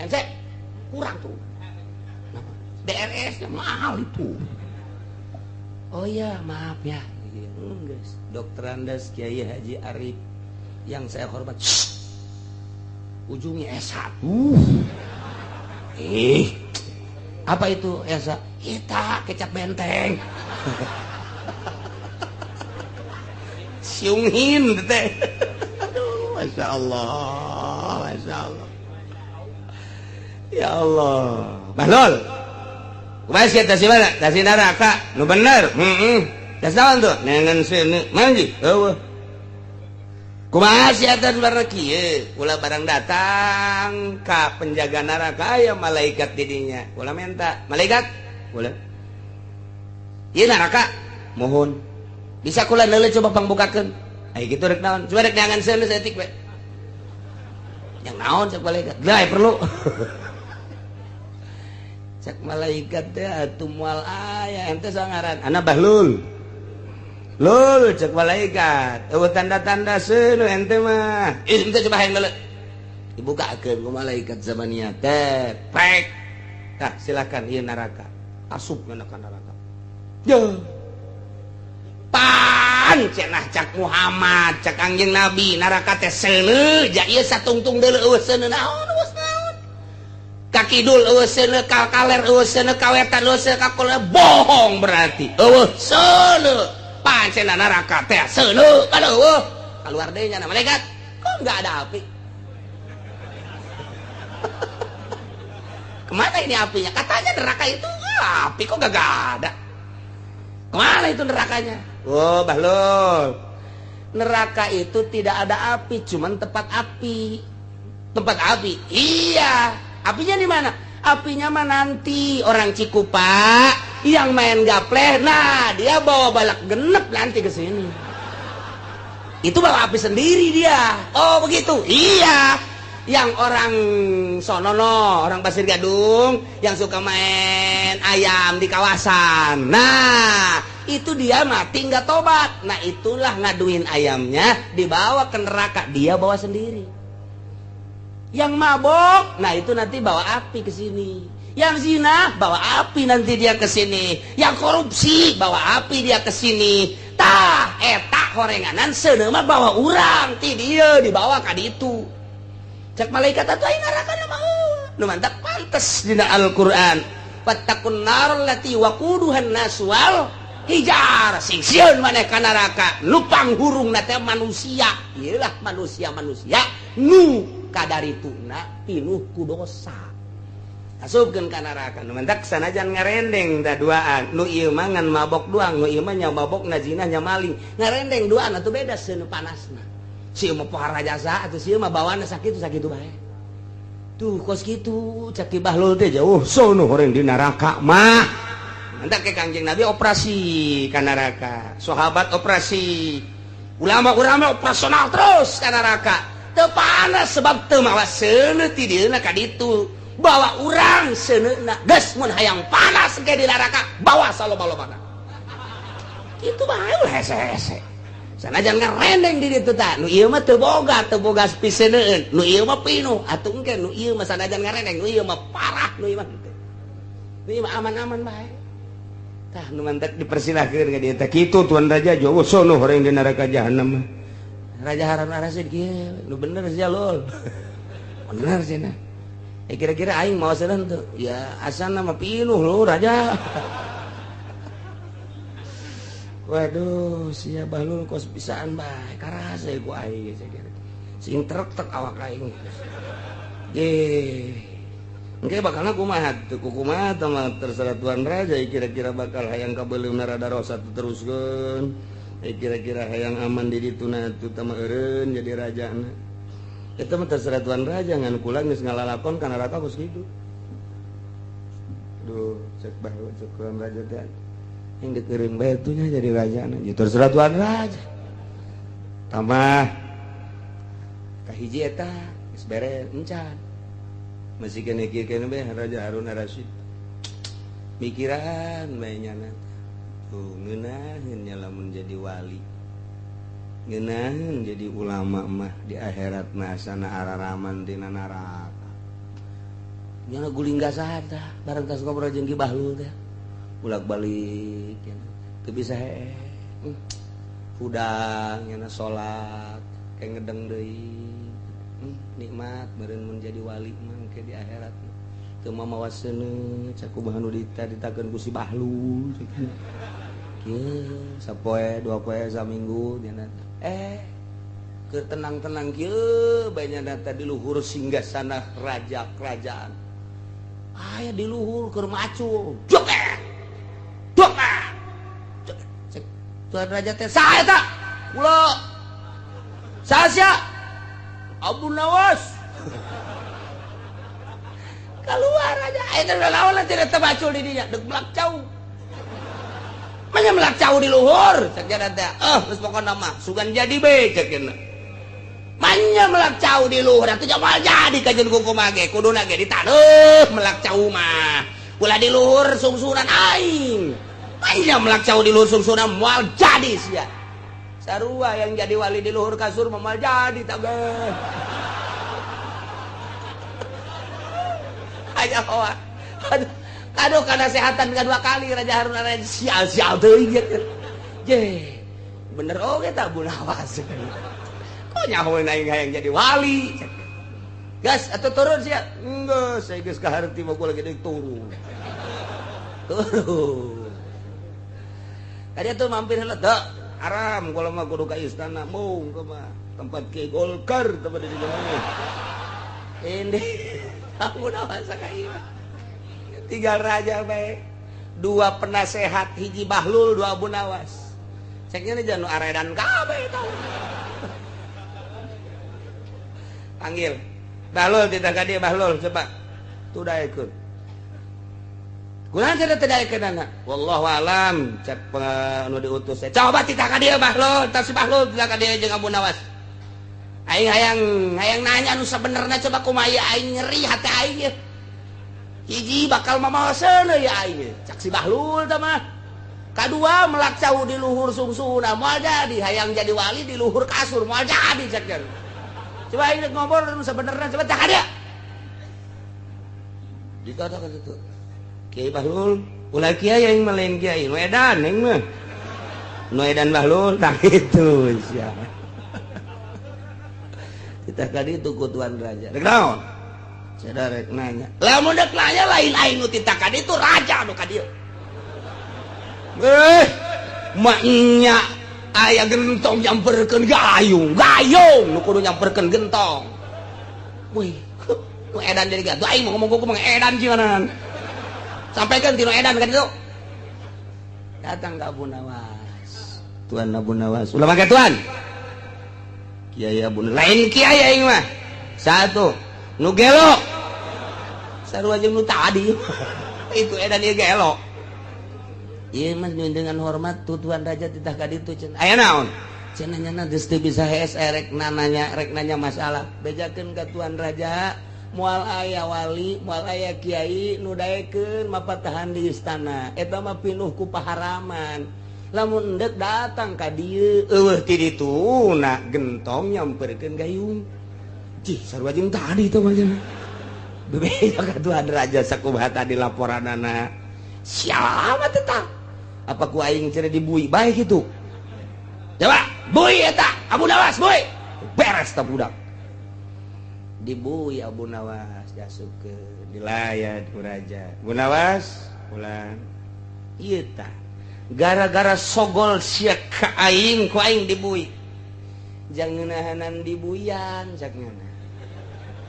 MC kurang tuh. DRS mahal itu. Oh iya, maaf ya. Enggak. Dokter Andes Kiai Haji Arif yang saya hormat. Shh. Ujungnya S1. Eh. Apa itu S1? Kita kecap benteng. Siunghin teh. Aduh, Masya Allah, Masya Allah. Ya Allah. Bahlul. Kumaha sia, tas mana? Tas neraka. Nu bener. Heeh. Tas naon tuh? Nengan seuneu. Manji. Eueuh. Kumaha sia tas barang kieu? Ulah barang datang ka penjaga neraka, aya malaikat di dinya. Ulah minta. Malaikat? Ulah. Ieu neraka. Mohon. Bisa kula neuleuh, coba pangbukakeun. Ai kitu rek naon? Coba rek neangan seuneu saeutik we. Yang naon cek malaikat? Lah perlu. Cek malaikat teh atuh moal aya ente sangaran. Ana Bahlul. Lul, cek malaikat. Eueuh tanda-tanda seuneu ente mah. Ih, ente coba hayang neuleuh. Dibukakeun ku malaikat zamaniyah teh. Prek. Tah, silakan, ieu neraka. Asup kana ka neraka. Yo. Pan cenah cak Muhammad, cak Kangjeng Nabi, neraka teh seuneu, ja ieu satungtung deuleu eueuh seuneu naon, eueuh naon. Ka kidul eueuh seuneu, ka kaler eueuh seuneu, ka wetan eueuh seuneu, ka kulon, bohong berarti. Eueuh seuneu. Pan cenah neraka teh seuneu, kan eueuh. Keluar deui nya malaikat. Kok enggak ada api? Kemana ini apinya? Katanya neraka itu api, kok gak ada? Kemana itu nerakanya? Oh, Bahlul. Neraka itu tidak ada api, cuman tempat api. Tempat api. Iya. Apinya di mana? Apinya mah nanti orang Cikupa yang main gapleh, nah dia bawa balak genep nanti ke sini. Itu bawa api sendiri dia. Oh, begitu. Iya. Yang orang sonono, orang Pasir Gadung yang suka main ayam di kawasan. Nah, itu dia mati nggak tobat. Nah, itulah ngaduin ayamnya dibawa ke neraka, dia bawa sendiri. Yang mabok, nah itu nanti bawa api ke sini. Yang zina bawa api nanti dia ke sini. Yang korupsi bawa api dia ke sini. Tah, eta horenganan seuneu mah bawa urang ti dieu dibawa ka ditu. Cek malaikat atuh ai neraka mah nu mantap pantes dina Al-Qur'an. Fattaqun nar allati waquduhan nas wal hijar. Sing sieun maneh ka neraka nu panghurungna teh manusia. Ieu lah manusia-manusia nu kadarituna pinuh ku dosa. Asupkeun ka neraka nu mantak sanajan ngarendeng da duaan. Nu ieu mah ngan mabok doang, nu ieu mah nya mabok na zina nya maling. Ngarendeng duaan atuh beda seuneu panasna. Si mah pohara jasa atuh si mah bawaanna sakitu sakitu bae. Tuh kos kitu cek Ki Bahlul teh jauh sono horeng di neraka mah. Mantak ke Kangjeng Nabi operasi ka neraka, sahabat operasi, ulama-ulama operasional terus ka neraka. Teu panas sebab teu mawa seuneu ti dieuna ka ditu. Bawa urang seuneuna geus mun hayang panas ge di neraka bawa saloba-lobana. Kitu bae ulah hese-hese. Sanajan ngarendeng di ditu tah, nu ieu mah teu boga piseuneueun, nu ieu mah pinuh, atuh engke nu ieu mah sanajan ngarendeng, nu ieu mah parah, nu ieu mah henteu. Nu ieu mah aman-aman bae. Tah nu mantak dipersilahkeun ka dieu teh kitu tuan raja jauh sono horeng di neraka jahanam. Raja Harun Rasid kieu, nu bener sia lul. Bener cenah. Eh kira-kira aing mau seuneuh teu? Ya asana mah pinuh lu raja. Waduh, sia Bahlul kos bisaan bae, karasa ku aing geus kira. Sing trek-trek awak aing. Ye. Engke bakalna kumaha teu kumaha tah mah terserah tuan raja, kira-kira bakal hayang kabeuleumna rada rosa teruskeun. Kira-kira hayang aman di dituna atuh tah mah eureun jadi rajana. Eta mah terserah tuan raja ngan kula geus ngalalakon ka neraka kos kitu. Duh, cek Bahlul cek tuan raja teh. Yang dikeureun bae tuh nya jadi raja na. Ya terserah tuan raja. Tambah kahiji eta geus beres encan. Masih kene kieu kene bae Raja Harun Rasyid. Mikiran bae nyana. Tuh ngeunaheun nya lamun jadi wali. Ngeunaheun jadi ulama mah di akhirat mah sana araraman tina neraka. Nyana guling gasahan tah bareng tas ngobrol jeung Ki Bahlul teh. Bolak-balik ya. Teu bisa hee. Hudang nyana salat kayak ngedeng deui. Nikmat meureun mun jadi wali mah engke di akhirat. Teu mamawa seuneu cak kumaha nu ditakeun ku si Bahlul. Kieu sapoe dua poe saminggu nya keur tenang-tenang kieu bae nya di luhur singgasana raja kerajaan. Aya di luhur keur macul. Joget. Cek tuan raja teh saha eta? Kula. Saha sia? Abu Nawas. Keluar aja. Eta naon nanti eta bacul di dinya, deuk belak cau. Manya melak cau di luhur cek jana teh. Eh, geus pokona mah sugan jadi be cek jana. Manya melak cau di luhur atuh moal jadi kajeun kumaha ge kuduna ge ditaneuh melak cau mah. Ulah di luhur sungsunan aing. Manya melak cau di luhur sungsunan moal jadi sia. Sarua yang jadi wali di luhur kasur moal jadi tabeh. Aja hoa. Aduh, aduh karena sehatan kedua kali Raja Harun Raja sial-sial teuing gitu. Je, bener oge tak Abu Nawas. Kok nyaho aing hayang jadi wali. Gas atau turun sia? Enggak, saya geus kaharti mah gua lagi deuk turun. Turun. Tadi tuh mampir heula teu. Haram kalau mah kudu ka istana mung mah tempat Ki Golkar tempat di mana. Ini Abu Nawas tinggal raja baik dua penasehat hiji Bahlul dua Abu Nawas ceknya ini jangan aredan kabeh tau. Panggil Bahlul tidak dia Bahlul coba tuh dah ikut kurang tidak tidak ikut anak wallahu alam cek nu diutus coba tidak dia Bahlul tas si Bahlul tidak dia jeung Abu Nawas aing hayang hayang nanya nu sabenerna coba kumaha aing nyeri hati aing ye. Hiji bakal mamaoseun ya aing cak si Bahlul tah mah. Kadua melak cau di luhur sungsuna moal jadi hayang jadi wali di luhur kasur moal jadi cak jan. Coba aing ngobrol nu sabenerna coba cak dia. Dikatakan itu. Kiai Bahlul, ulah kiai aing mah lain kiai, nu edan aing mah. Nu edan Bahlul tah kitu sia. Kita kali itu ku tuan raja. Rek naon? Saya rek nanya. Lamun rek nanya lain aing nu titakan itu raja nu ka dieu. Eh, maknya aya gentong nyamperkeun gayung, gayung nu kudu nyamperkeun gentong. Wih, nu edan jadi gatuh aing mau ngomong kumaha edan gimana. Sampaikan ti nu edan ka ditu. Datang ka Abu Nawas. Tuan Abu Nawas. Ulah make tuan. Kiai Abu lain kiai aing mah satu nu gelo sarua jeung nu tadi itu edan ieu gelo ieu mah dengan hormat tu tuan raja titah ka ditu cenah aya naon cenah nya geus teu bisa hees rek nanya rek nanya masalah bejakeun ka tuan raja moal aya wali moal aya kiai nu daekeun mapatahan di istana eta mah pinuh ku paharaman lamun endek datang ka dieu eueuh ti ditu na gentong nyamperkeun gayung cih sarua jeung tadi teh mah bebeja ka tuan raja sakumaha tadi laporanana siapa teh tah apa ku aing cenah dibui bae kitu coba bui eta Abu Nawas bui beres tah budak dibui Abu Nawas diasupkeun dilayat ku raja Abu Nawas pulang ieu tah gara-gara sogol sia ka aing ku aing dibui jangan nahanan dibuyan cak ngana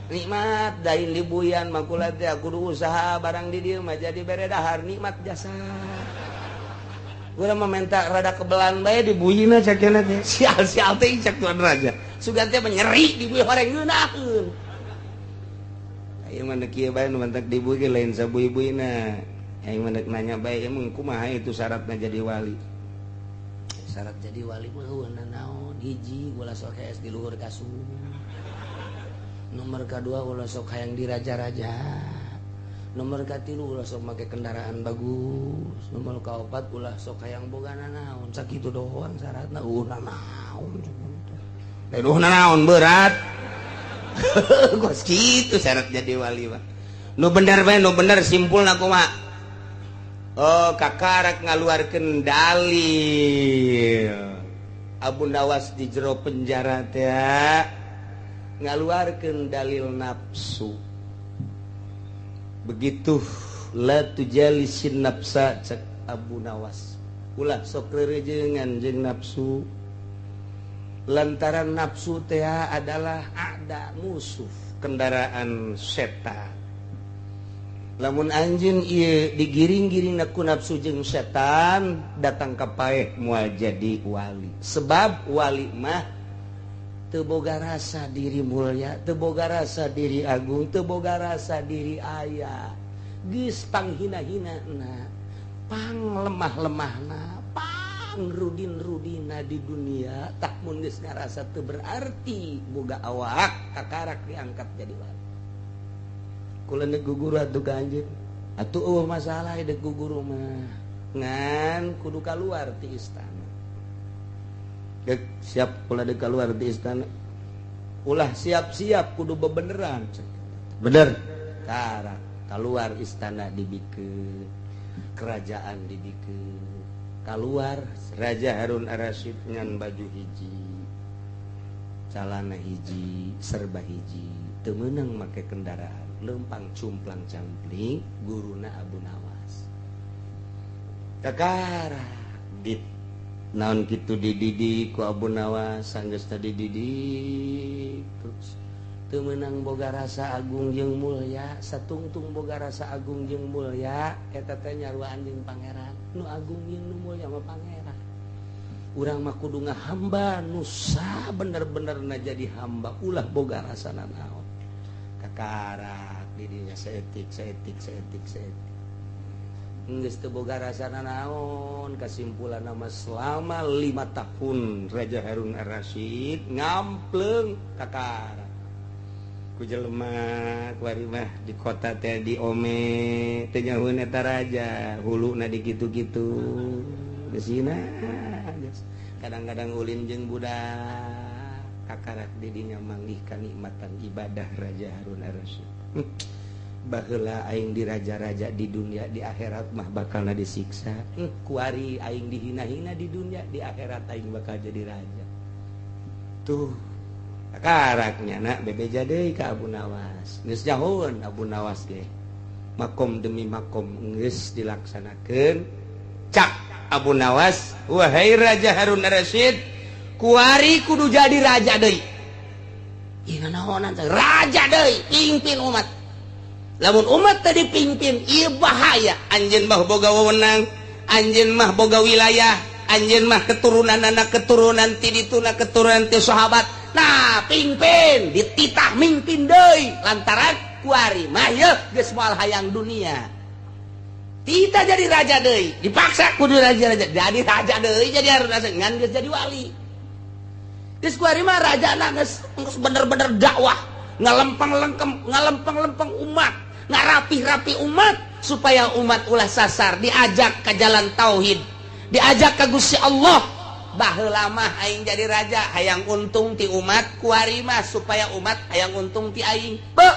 nikmat dain dibuyan makula teh kudu usaha barang di dieu mah jadi bere dahar nikmat jasa gua mah minta rada kebelan bae dibuyina cak ngana teh sial-sial teh cak tuan raja sugan teh nyeri dibui horeng ngeunaheun aya mah kieu bae nu mantak dibui ge lain sabui-buina. Yang menek nanya baik emang kumaha itu syaratnya jadi wali. Syarat jadi wali mah eueuh naon hiji ulah sok hees di luhur kasur. Nomor kadua ulah sok hayang di raja-raja. Nomor katilu ulah sok make kendaraan bagus. Nomor kaopat ulah sok hayang boga naon. Sakitu doang syaratna eueuh naon. Lain eueuh naon berat. Kos kitu syarat jadi wali mah. Nu bener bae nu bener simpulna kumaha? Oh kakarak ngaluarkeun dalil Abu Nawas di jero penjara teh ngaluarkeun dalil nafsu begitu la tujalisin nafsa cek Abu Nawas ulah sok rerejengan jeung nafsu lantaran nafsu teh adalah ada musuh kendaraan setan. Lamun anjeun ieu digiring-giring ku nafsu jeung setan datang ka paeh moal jadi wali. Sebab wali mah teu boga rasa diri mulia, teu boga rasa diri agung, teu boga rasa diri aya. Geus panghina-hina na. Pang lemah-lemahna, pang rudin-rudina di dunia, tah mun geus ngarasa teu berarti boga awak kakarak diangkat jadi wali. Kula nek guguru atuh ka anjeun. Atuh eueuh masalah dek guguru mah. Ngan kudu kaluar ti istana. Dek siap kula dek kaluar ti istana. Ulah siap-siap kudu bebeneran. Bener. Karak keluar istana dibikeun, kerajaan dibikeun. Keluar Raja Harun Ar-Rasyid ngan baju hiji, calana hiji, serba hiji, teu meunang make kendaraan, lempang cumplang campling guruna Abu Nawas. Kakara dit naon kitu dididik ku Abu Nawas, sanggeus tadi dididik terus teu meunang boga rasa agung jeung mulya, satungtung boga rasa agung jeung mulya eta teh nyaruaan jeung pangeran. Nu agung jeung nu mulya mah pangeran. Urang mah kudu ngahamba nu sabener-benerna jadi hamba, ulah boga rasa nanaon. Kakarak didinya saeutik saeutik saeutik saeutik. Geus teu boga rasa nanaon, kasimpulan mah selama 5 tahun Raja Harun Ar-Rasyid ngampleung kakarak. Ku jelema kuari mah di kota teh di ome teh nyahueun eta raja, huluna di kitu-kitu. Geusina kadang-kadang ulin jeung budak kakarak didinya manggih kanikmatan ibadah Raja Harun Ar-Rasyid. Baheula aing di raja-raja di dunia, di akhirat mah bakalna disiksa. Kuari aing dihina-hina di dunia, di akhirat aing bakal jadi raja. Tuh karaknya nak bebeja deui ka Abu Nawas. Geus jauheun Abu Nawas ge. Makom demi makom geus dilaksanakeun. Cak Abu Nawas, wahai Raja Harun Ar-Rasyid, kuari kudu jadi raja deui. Ieu naonan raja deui, pimpin umat. Lamun umat tadi pimpin, ieu bahaya. Anjeun mah boga wewenang, anjeun mah boga wilayah, anjeun mah keturunan anak keturunan ti dituna keturunan ti sahabat. Nah, pimpin, dititah mimpin deui lantaran kuari mah yeuh geus moal hayang dunia. Tita jadi raja deui, dipaksa kudu raja-raja. Jadi raja deui jadi harus raja ngan geus jadi wali. Geus kuari mah rajana geus bener-bener dakwah, ngalempeng-lengkem, ngalempeng-lempeng umat, ngarapih-rapi umat supaya umat ulah sasar, diajak ke jalan tauhid, diajak ke Gusti Allah. Baheula mah aing jadi raja hayang untung ti umat, kuari mah supaya umat hayang untung ti aing. Be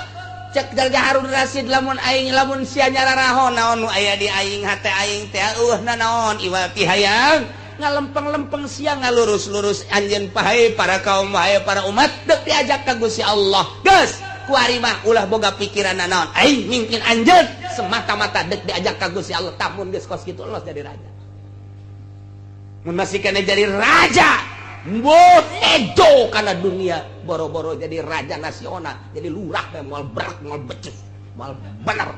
cek Raja Harun Rasyid lamun aing lamun sia nyararaho naon nu aya di aing hate aing teh eueuh nanaon iwal ti hayang ngalempeng-lempeng sia ngalurus-lurus anjeun pahe para kaum wae para umat deuk diajak ka Gusti Allah. Geus kuari mah ulah boga pikiran nanaon aing mimpin anjeun semata-mata deuk diajak ka Gusti Allah. Tamun geus kos kitu los jadi raja. Mun masih kena jadi raja mboh edo kana dunia, boro-boro jadi raja nasional, jadi lurah bae moal berak, moal becus, moal bener.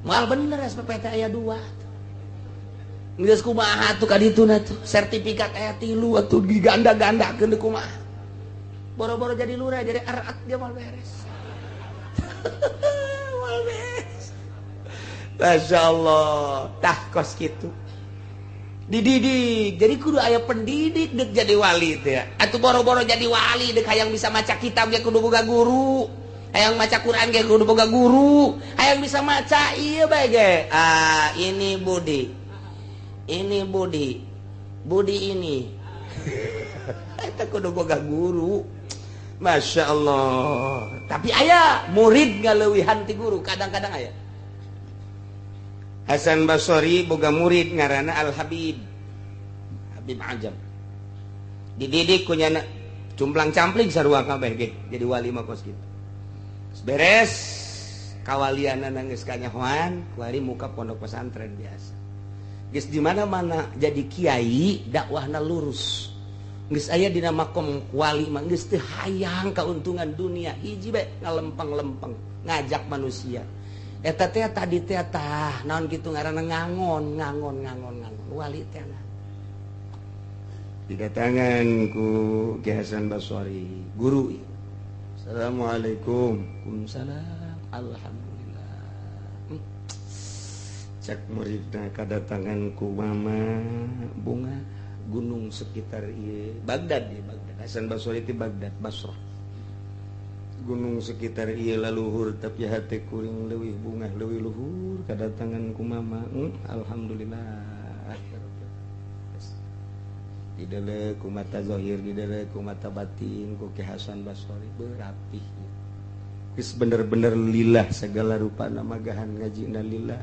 Moal bener SPPT aya 2. Geus kumaha atuh ka dituna tuh sertifikat aya 3 atuh diganda-gandakeun deui kumaha. Boro-boro jadi lurah, jadi arat dia moal beres. Moal beres. Masya Allah, tah kos kitu. Dididik, jadi kudu aya pendidik dek jadi wali teh. Atuh boro-boro jadi wali dek hayang bisa maca kitab ge kudu boga guru. Hayang maca Quran ge kudu boga guru. Hayang bisa maca ieu bae ge. Ah, ini Budi. Ini Budi. Budi ini. Eta kudu boga guru. Masya Allah. Tapi aya murid ngaleuwihan ti guru, kadang-kadang aya. Hasan Basori boga murid ngaranna Al Habib. Habib Ajam. Dididik ku nyana cumplang campling sarua kabeh ge jadi wali mah kos kitu. Beres kawalianna geus kanyahoan, kuari muka pondok pesantren biasa. Geus di mana-mana jadi kiai dakwahna lurus. Geus aya dina makom wali mah geus teu hayang kauntungan dunia, hiji bae ngalempeng-lempeng ngajak manusia. Eta teh tadi teh tah naon kitu ngaranna ngangon ngangon ngangon ngangon wali teh. Didatangan ku Ki Hasan Basori, guru. Assalamualaikum. Waalaikumsalam. Alhamdulillah. Cak muridna kadatangan ku mama bunga gunung sekitar ieu Baghdad ieu Baghdad. Hasan Basri ti Baghdad Basrah. Gunung sekitar ieu laluhur tapi hate kuring leuwih bunga leuwih luhur kadatangan ku mama. Alhamdulillah. Didele ku mata zahir, didele ku mata batin, ku Ki Hasan Basri berapih. Geus bener-bener lillah segala rupa namagahan ngajina lillah.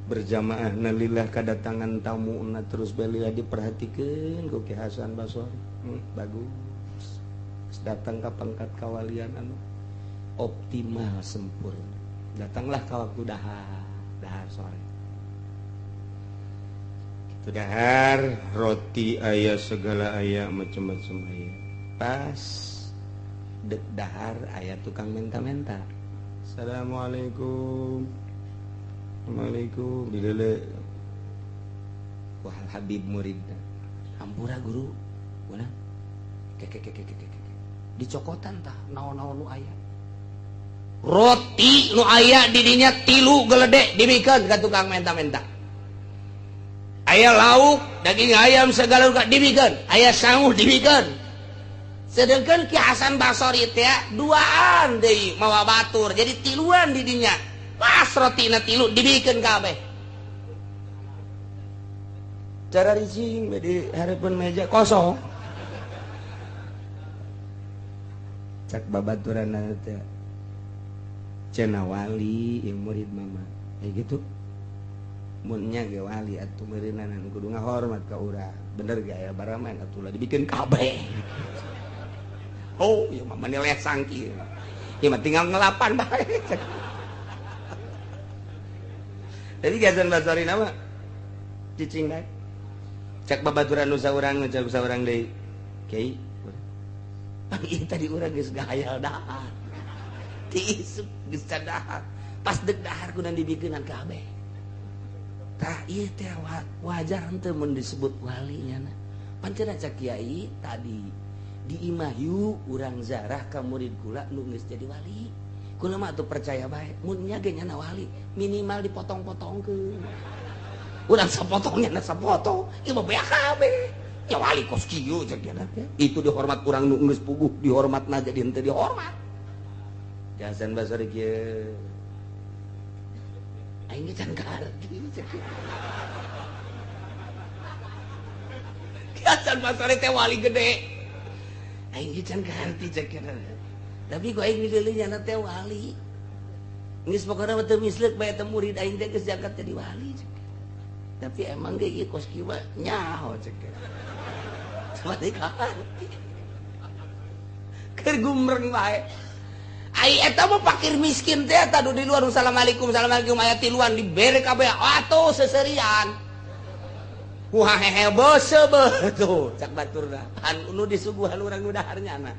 Berjamaah na lillah kadatangan tamu na terus belilah diperhatikeun ku Ki Hasan Basri. Bagus. Datang ka pangkat kawalian anu optimal sempurna. Datanglah ka waktu dahar, dahar sore. Kitu dahar, roti aya segala aya macam-macam aya. Pas dek dahar aya tukang menta-menta. Assalamualaikum. Assalamualaikum dilele. Wah Habib muridna. Hampura guru. Mana? Keke keke keke keke. Dicokotan tah naon-naon nu aya. Roti nu aya di dinya tilu geledek dibikeun ka tukang menta-menta. Aya lauk, daging ayam segala rupa dibikeun, aya sangu dibikeun. Sedangkan Ki Hasan Basri teh duaan deui mawa batur, jadi tiluan di dinya. Pas rotina tilu dibikeun kabeh. Cara ricing di hareupeun meja kosong. Cak babaturan teh cenah wali yang murid mama kayak gitu mun nya ge wali atuh meureunanan kudu ngahormat ka urang bener ge aya baraman atuh lah dibikin kabeh. Oh ieu mah mani lesang kieu ieu mah tinggal ngelapan bae. Jadi Hasan Basri nama cicing bae. Cak babaturan nu saurang cak saurang deui kiai pagi tadi urang geus gahayal dahar tiisuk geus dahar pas dek dahar kudu dibikeunan kabeh. Tah ieu teh wajar henteu mun disebut wali nya na. Pancen cak kiai tadi di imah yu urang zarah ka murid kula nu geus jadi wali. Kula mah atuh percaya bae mun nya ge nyana wali minimal dipotong-potongkeun. Urang sapotong nya sapotong ieu mah beak kabeh. Ya wali kos kieu cek dia teh. Itu dihormat urang nu geus puguh dihormatna jadi henteu dihormat. Hasan Basri kieu. Aing ge can kaharti cek. Hasan Basri teh wali gede. Aing ge can kaharti cek dia. Tapi ku aing dideuleu nyana teh wali. Geus pokona mah teu misleuk bae teh murid aing teh geus diangkat jadi wali cek. Tapi emang ge ieu kos kieu mah nyaho cek. Seperti kaharti. Keur gumreng bae. Ai eta mah fakir miskin teh eta di luar assalamualaikum assalamualaikum aya tiluan dibere kabeh atuh seserian. Wah hehe beuseum beuh tuh cak baturna. Anu disuguhan urang nu dahar nyana.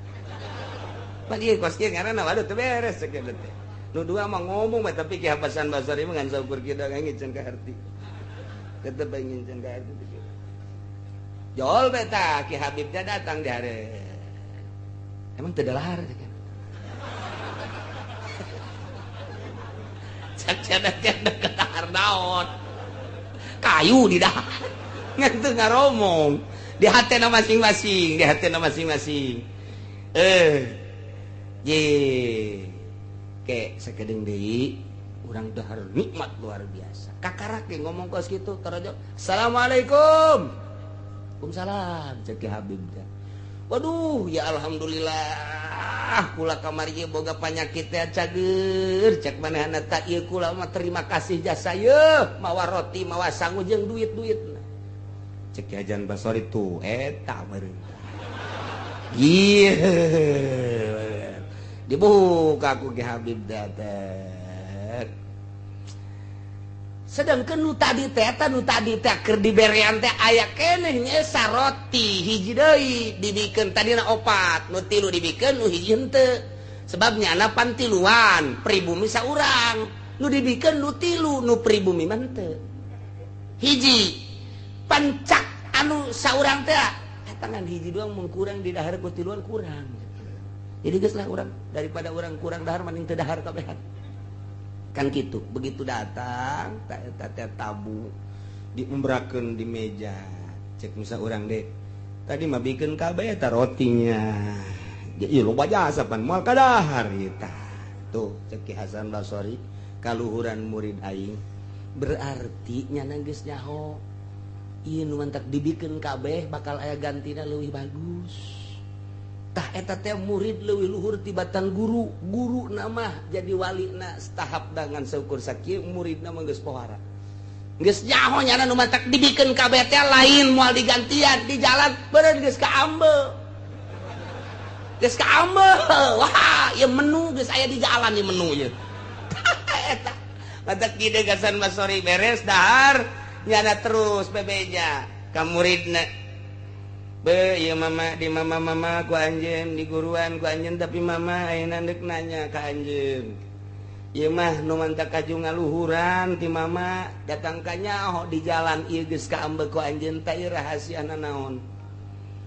Pan ieu kos kieu ngaranna waduh teu beres cek teh. Nu dua mah ngomong mah tapi Ki Hasan Basri mah ngan saukur kieu da can kaharti. Tetep bae ngan kaharti. Jol beta Ki Habibnya datang di hari. Emang teu dahar cek. Cek dahar naon kayu di dahar ngan teu ngaromong di hatena masing-masing di hatena masing-masing ye ke sakedeung deui urang dahar nikmat luar biasa kakarak ge ngomong kos kitu tarajo assalamualaikum waalaikumsalam cek Ki Habib teh. Waduh ya alhamdulillah kula kamari ieu boga panyakit teh cager cek manehna ta ieu kula mah terima kasih jasa yeuh mawa roti mawa sangu jeung duit-duitna cek Ki Hasan Basri tuh eta meureun ieu dibuka ku Ki Habib teh. Sedangkan nu tadi teh eta nu tadi teh keur diberean teh aya keneh nya saroti hiji deui dibikeun tadina opat nu tilu dibikeun nu hiji henteu sebab nyana pan tiluan pribumi saurang nu dibikeun nu tilu nu pribumi mah henteu hiji pancak anu saurang teh eta ngan hiji doang mun kurang di dahar ku tiluan kurang jadi geus lah urang daripada urang kurang dahar mending teu dahar kabehan. Kan gitu. Begitu datang tak eta teh tabu diumbrakeun di meja. Cek musa urang deh. Tadi mah bikin kabeh eta rotinya. Ieu loba jasa pan moal kadahar ieu tah. Tuh cek Ki Hasan Basori kaluhuran murid aing. Berarti nyana geus nyaho. Ieu nu mantak dibikeun kabeh bakal aya gantina leuwih bagus. Tah eta teh murid leuwih luhur tibatan guru. Guru nama jadi wali na tahap dengan seukur sakieu, murid mah geus pohara. Geus nyaho nyana nu mantak dibikeun kabeh teh lain moal digantian di jalan beureun geus kaambe. Geus kaambe. Wah, ieu menu geus aya di jalan ieu menu ieu. Eta mantak kieu Hasan Basori beres dahar nyana terus bebeja ka muridna. Be, ieu mama di mama-mama ku anjeun, di guruan ku anjeun, tapi mama ayeuna deuk nanya ka anjeun. Ieu mah nu mantak kaju ngaluhuran ti mama datang ka nyaho di jalan ieu geus kaambe ku anjeun teh ieu rahasiana naon.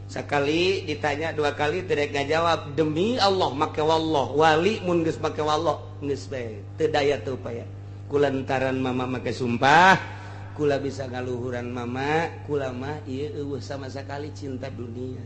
Sakali ditanya, dua kali tidak ngajawab. Demi Allah make wallah, wali mun geus make wallah geus bae teu daya teu upaya. Kulantaran mama make sumpah kula bisa ngaluhuran mama, kula mah ieu eueuh sama sekali cinta dunia.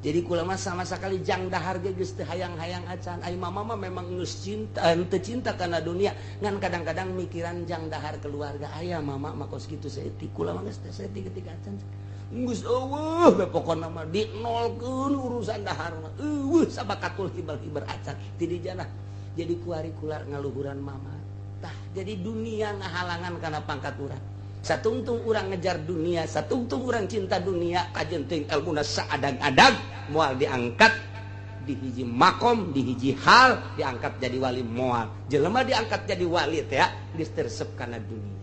Jadi kula mah sama sekali jang dahar ge geus teu hayang-hayang acan. Ai mama mah memang geus cinta, henteu cinta kana dunia, ngan kadang-kadang mikiran jang dahar keluarga aya mama mah kos kitu saeutik. Kula mah geus teu saeutik ketika acan. Geus eueuh we pokona mah dinolkeun urusan dahar mah. Eueuh sabakatul hibar-hibar acan ti di janah. Jadi kuari kula ngaluhuran mama. Tah jadi dunia ngahalangan kana pangkat urang. Satungtung urang ngejar dunia, satungtung urang cinta dunia, kajen teuing ilmuna saadag-adag moal diangkat di hiji makom, di hiji hal diangkat jadi wali moal. Jelema diangkat jadi wali teh geus resep kana dunia.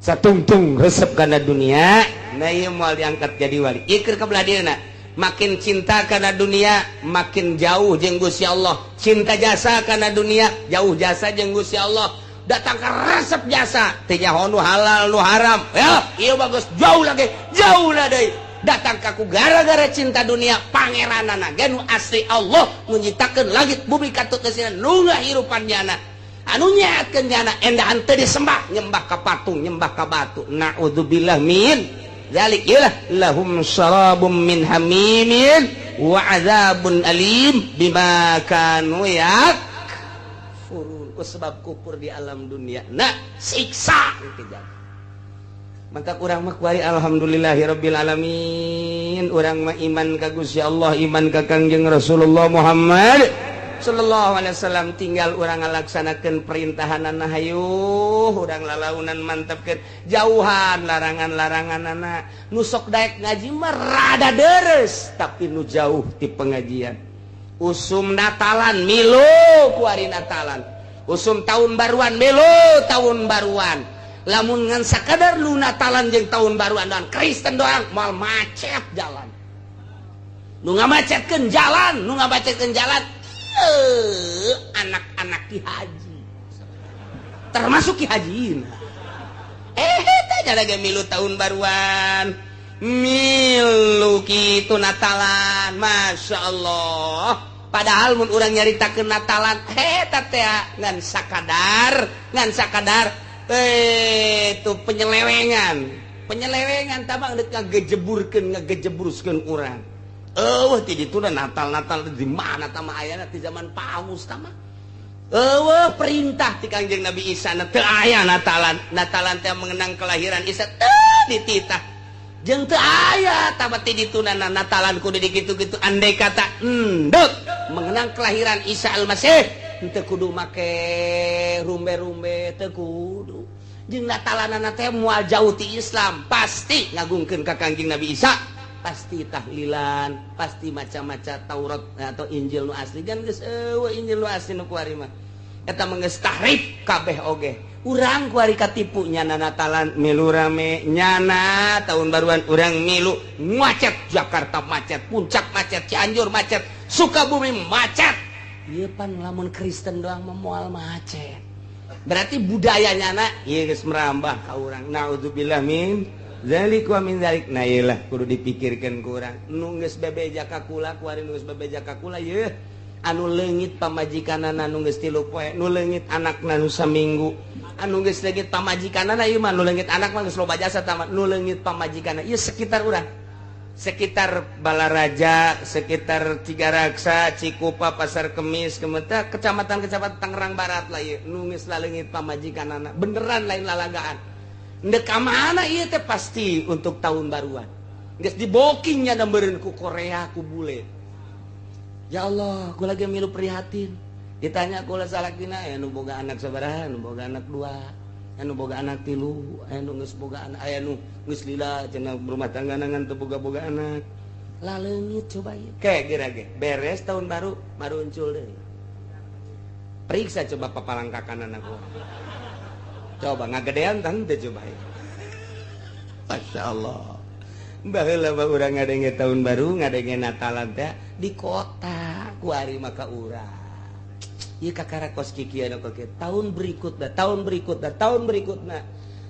Satungtung resep kana dunia, nah ieu moal diangkat jadi wali. Ieu keur ka belah dieuna. Makin cinta kana dunia, makin jauh jeung Gusti Allah. Cinta jasa kana dunia, jauh jasa jeung Gusti Allah. Datang ke resep jasa, teu nyaho nu halal nu haram. Ya, ieu bagus jauh lagi, jauh lah deui. Datang ka ku gara-gara cinta dunia, pangeranana ge nu asli Allah nu nyiptakeun langit bumi katut geusina nu ngahirupan nyana. Anu nyehatkeun nyana endahan teu disembah, nyembah ka patung, nyembah ka batu. Naudzubillah min dzalik. Iyalah lahum syarabum min hamimin wa adzabun alim bima kanu yakfurun. Ku sebab kufur di alam dunia. Nah, siksa kejam. Maka urang mah kuari alhamdulillahirabbil alamin. Urang mah iman ka Gusti Allah, iman ka Kangjeng Rasulullah Muhammad sallallahu alaihi wasallam, tinggal urang ngalaksanakeun perintahanana, hayu urang lalaunan mantepkeun, jauhan larangan-laranganana. Nu sok daek ngaji mah rada deres, tapi nu jauh ti pengajian, usum Natalan milu kuari Natalan, usum tahun baruan milu tahun baruan. Lamun ngan sakadar nu Natalan jeung tahun baruan doang, Kristen doang, moal macet jalan. Nu ngamacetkeun jalan, nu ngamacetkeun jalan anak-anak Ki Haji, termasuk Ki Haji. Tanya lagi milu tahun baruan, milu kitu Natalan, Masya Allah. Padahal mun urang nyaritakeun Natalan eta teh ngan sakadar, ngan sakadar itu penyelewengan, penyelewengan tabang deuk ngagejeburkeun, ngagejebruskeun urang. Eueuh ti ditu Natal. Natal di mana tama ayana? Ti zaman paus tama. Eueuh perintah ti Kangjeng Nabi Isa na teu aya Natalan. Natalan teh mengenang kelahiran Isa teu dititah. Jeung teu aya tama ti dituna Natalan kudu dikitu-kitu. Andai kata endek mengenang kelahiran Isa Al-Masih, henteu kudu make rumbe-rumbe, teu kudu. Jeung Natalanana teh moal jauh ti Islam, pasti ngagungkeun ka Kangjeng Nabi Isa, pasti tahlilan, pasti macam-macam Taurat atau Injil nu asli kan geus eueuh Injil nu asli nu kuari mah. Eta mah geus tahrif kabeh oge. Urang kuari katipu, nyana Natalan milu rame, nyana tahun baruan urang milu, macet Jakarta, macet Puncak, macet Cianjur, macet Sukabumi, macet. Ieu pan lamun Kristen doang mah moal macet. Berarti budaya nyana ieu geus merambah ka urang. Naudzubillah min dzalik wa min dzalik. Nah, iyalah kudu dipikirkeun ku urang. Nu geus bebeja ka kula kuari, nu geus bebeja ka kula yeuh. Anu leungit pamajikanana nu geus 3 poe, nu leungit anakna nu saminggu, anu geus leungit pamajikanana ieu mah, nu leungit anak mah geus loba jasa tamat, nu leungit pamajikanana ieu sekitar urang, sekitar Balaraja, sekitar Tigaraksa, Cikupa, Pasar Kemis, Kemeta, kecamatan-kecamatan Tangerang Barat lah ieu nu geus laleungit pamajikanana beneran, lain lalagaan. Ndek ka mana ieu teh? Pasti untuk tahun baruan geus dibokingnya dan meureun ku Korea, ku bule. Ya Allah, gue lagi milu prihatin. Ditanya ku salakina, aya nu boga anak sabaraha? Nu boga anak dua, anu boga anak tilu, aya nu geus boga anak, aya nu geus lila cenah berumah tangga ngan teu boga-boga anak. Laleungit coba ieu. Kayak geura ge beres tahun baru maruncul deui. Periksa coba papalangkakan anak urang. Coba ngagedean tante coba ya. Masya Allah. Baheula mah urang ngadenge tahun baru, ngadenge Natalan teh di kota, kuari maka urang. Ieu kakara kos kikieu anu kieu. Tahun berikutna, tahun berikutna, tahun berikutna.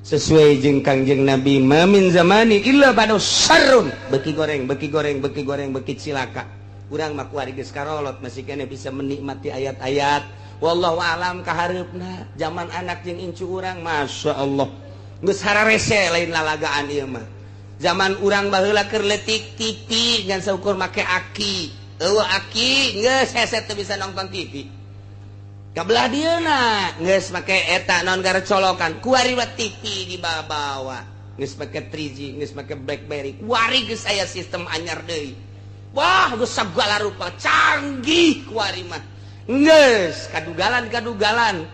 Sesuai jeung Kangjeng Nabi, ma min zamani illa ba'da syarrun. Beki goreng, beki goreng, beki goreng, beki cilaka. Urang mah kuari geus karolot masih keneh bisa menikmati ayat-ayat. Wallahu alam kahareupna zaman anak jeung incu urang, Masya Allah. Geus hararese, lain lalagaan ieu mah. Zaman urang baheula keur leutik, TV ngan saukur make aki, eueuh aki geus hese, teu bisa nonton TV. Kabelah dieuna geus make eta naon, gara colokan. Kuari mah TV dibawa, geus make 3G, geus make BlackBerry. Kuari geus aya sistem anyar deui. Wah, geus sagala rupa canggih. Kuari mah geus kadugalan-kadugalan,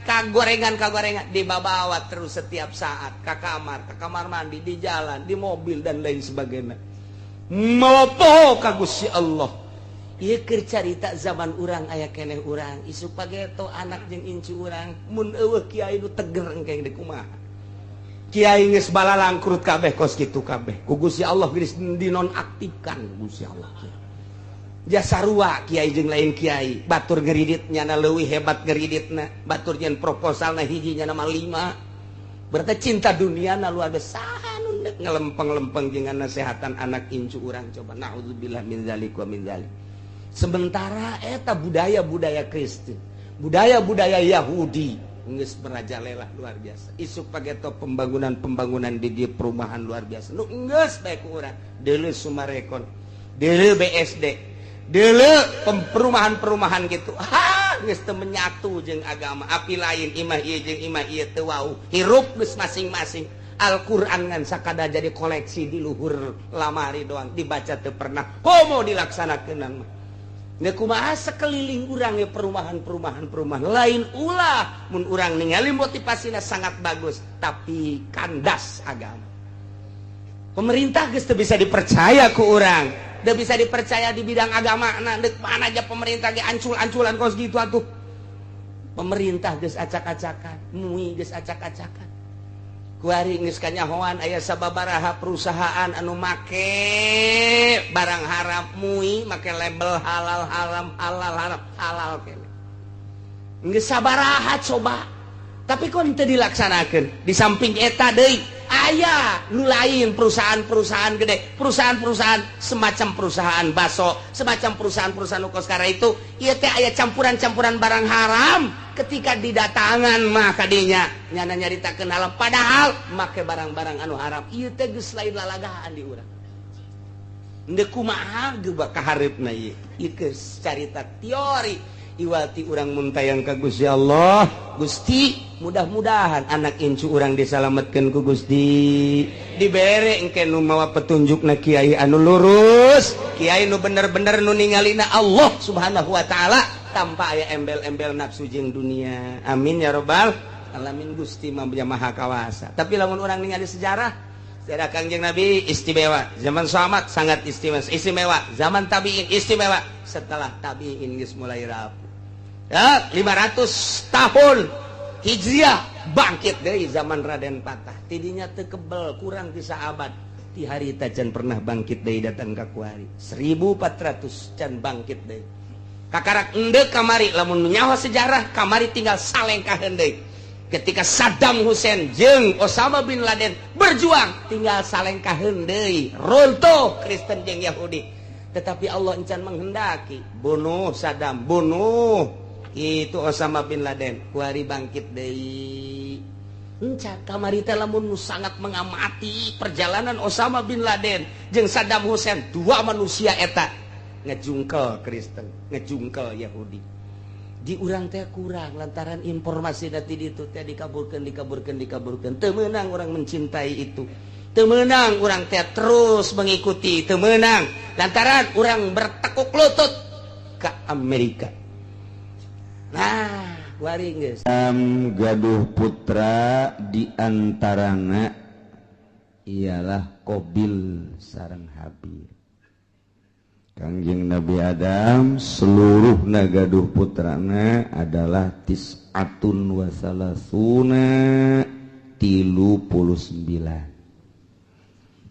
kagorengan-kagorengan dibawa terus setiap saat ke kamar mandi, di jalan, di mobil, dan lain sebagainya. Mopo ka Gusti Allah. Ieu keur carita zaman urang aya keneh urang. Isuk pageto anak jeung incu urang mun eueuh kiai nu teger, engke deui kumaha? Kiai geus balalangkrut kabeh, kos kitu kabeh. Ku Gusti Allah geus dinonaktifkan Gusti Allah. Jasa sarua kiai jeung lain kiai, batur ngeridit nyana leuwih hebat ngeriditna, batur nyen proposalna hiji nyana mah lima. Berarti cinta dunia na luar biasa. Nu ngelempeng-lempeng jeung nasehatan anak incu urang coba? Naudzubillah min zalik wa min zalik. Sementara eta budaya-budaya Kristen, budaya-budaya Yahudi geus merajalela luar biasa. Isuk pageto pembangunan-pembangunan di dieu, perumahan luar biasa nu geus bae ku urang. Deuleu Summarecon, deuleu BSD, deuleu perumahan-perumahan gitu. Ha, geus teu menyatu jeung agama. Api lain imah ieu jeung imah ieu teu wau, hirup geus masing-masing. Al-Qur'an ngan sakada jadi koleksi di luhur lamari doang, dibaca teu pernah, komo dilaksanakeun mah. Nggak kumaha sekeliling urang ya, perumahan-perumahan, perumahan lain. Ulah mun urang ningali motivasinya sangat bagus, tapi kandas agama. Pemerintah geus teu bisa dipercaya ku urang, teu bisa dipercaya di bidang agama. Nah, deuk mana aja pemerintah ge ancul-anculan kos gitu atuh. Pemerintah geus acak-acakan, MUI geus acak-acakan. Kuari geus kanyahoan aya sababaraha perusahaan anu make barang haram, MUI make label halal, haram, halal, haram, halal kene. Geus sabaraha coba, tapi kok teu dilaksanakeun? Di samping eta deui aya nu lain, perusahaan-perusahaan gede, perusahaan-perusahaan semacam perusahaan baso, semacam perusahaan-perusahaan nu kos itu ieu teh aya campuran-campuran barang haram. Ketika didatangan mah kadinya nyana nyaritakeun halal, padahal make barang-barang anu haram. Ieu teh geus lain lalagaan di urang. Ndek kumaha geubak kahareupna ieu? Ieu geus carita teori iwati urang muntayang ka Gusti Allah. Gusti, mudah-mudahan anak incu urang disalametkeun ku Gusti, dibere engke nu mawa petunjuk na, kiai anu lurus, kiai nu bener-bener nu ningalina Allah Subhanahu wa Ta'ala tanpa aya embel-embel nafsu jeung dunia. Amin ya robbal alamin. Gusti mah maha kawasa. Tapi lamun urang ningali sejarah, sejarah Kangjeng Nabi istimewa, zaman sahabat sangat istimewa, istimewa zaman tabiin, istimewa setelah tabiin geus mulai rapuh ya. 500 tahun Hijriah bangkit dari zaman Raden Patah, tidinya teu kebel, kurang ti saabad ti harita can pernah bangkit deui. Datang ka kuari 1400 can bangkit deui. Kakarak endek kamari lamun nyawa sejarah kamari tinggal salengkaheun deui. Ketika Saddam Hussein jeung Osama bin Laden berjuang, tinggal salengkaheun deui, runtuh Kristen jeung Yahudi. Tetapi Allah encan menghendaki bunuh Saddam, bunuh itu Osama bin Laden. Kuari bangkit deui. Encan kamari teh lamun sangat mengamati perjalanan Osama bin Laden jeung Saddam Hussein, dua manusia eta ngejungkel Kristen, ngejungkel Yahudi. Di urang teh kurang lantaran informasi nanti itu teh dikaburkan, dikaburkan, dikaburkan. Teu meunang orang mencintai itu, teu meunang urang teh terus mengikuti, teu meunang lantaran urang bertekuk lutut ke Amerika. Nah, kuari geus gaduh putra diantarana ialah Qobil sareng Habil. Kangjeng Nabi Adam seluruh gaduh putrana adalah tis'atun wa salasuna 39.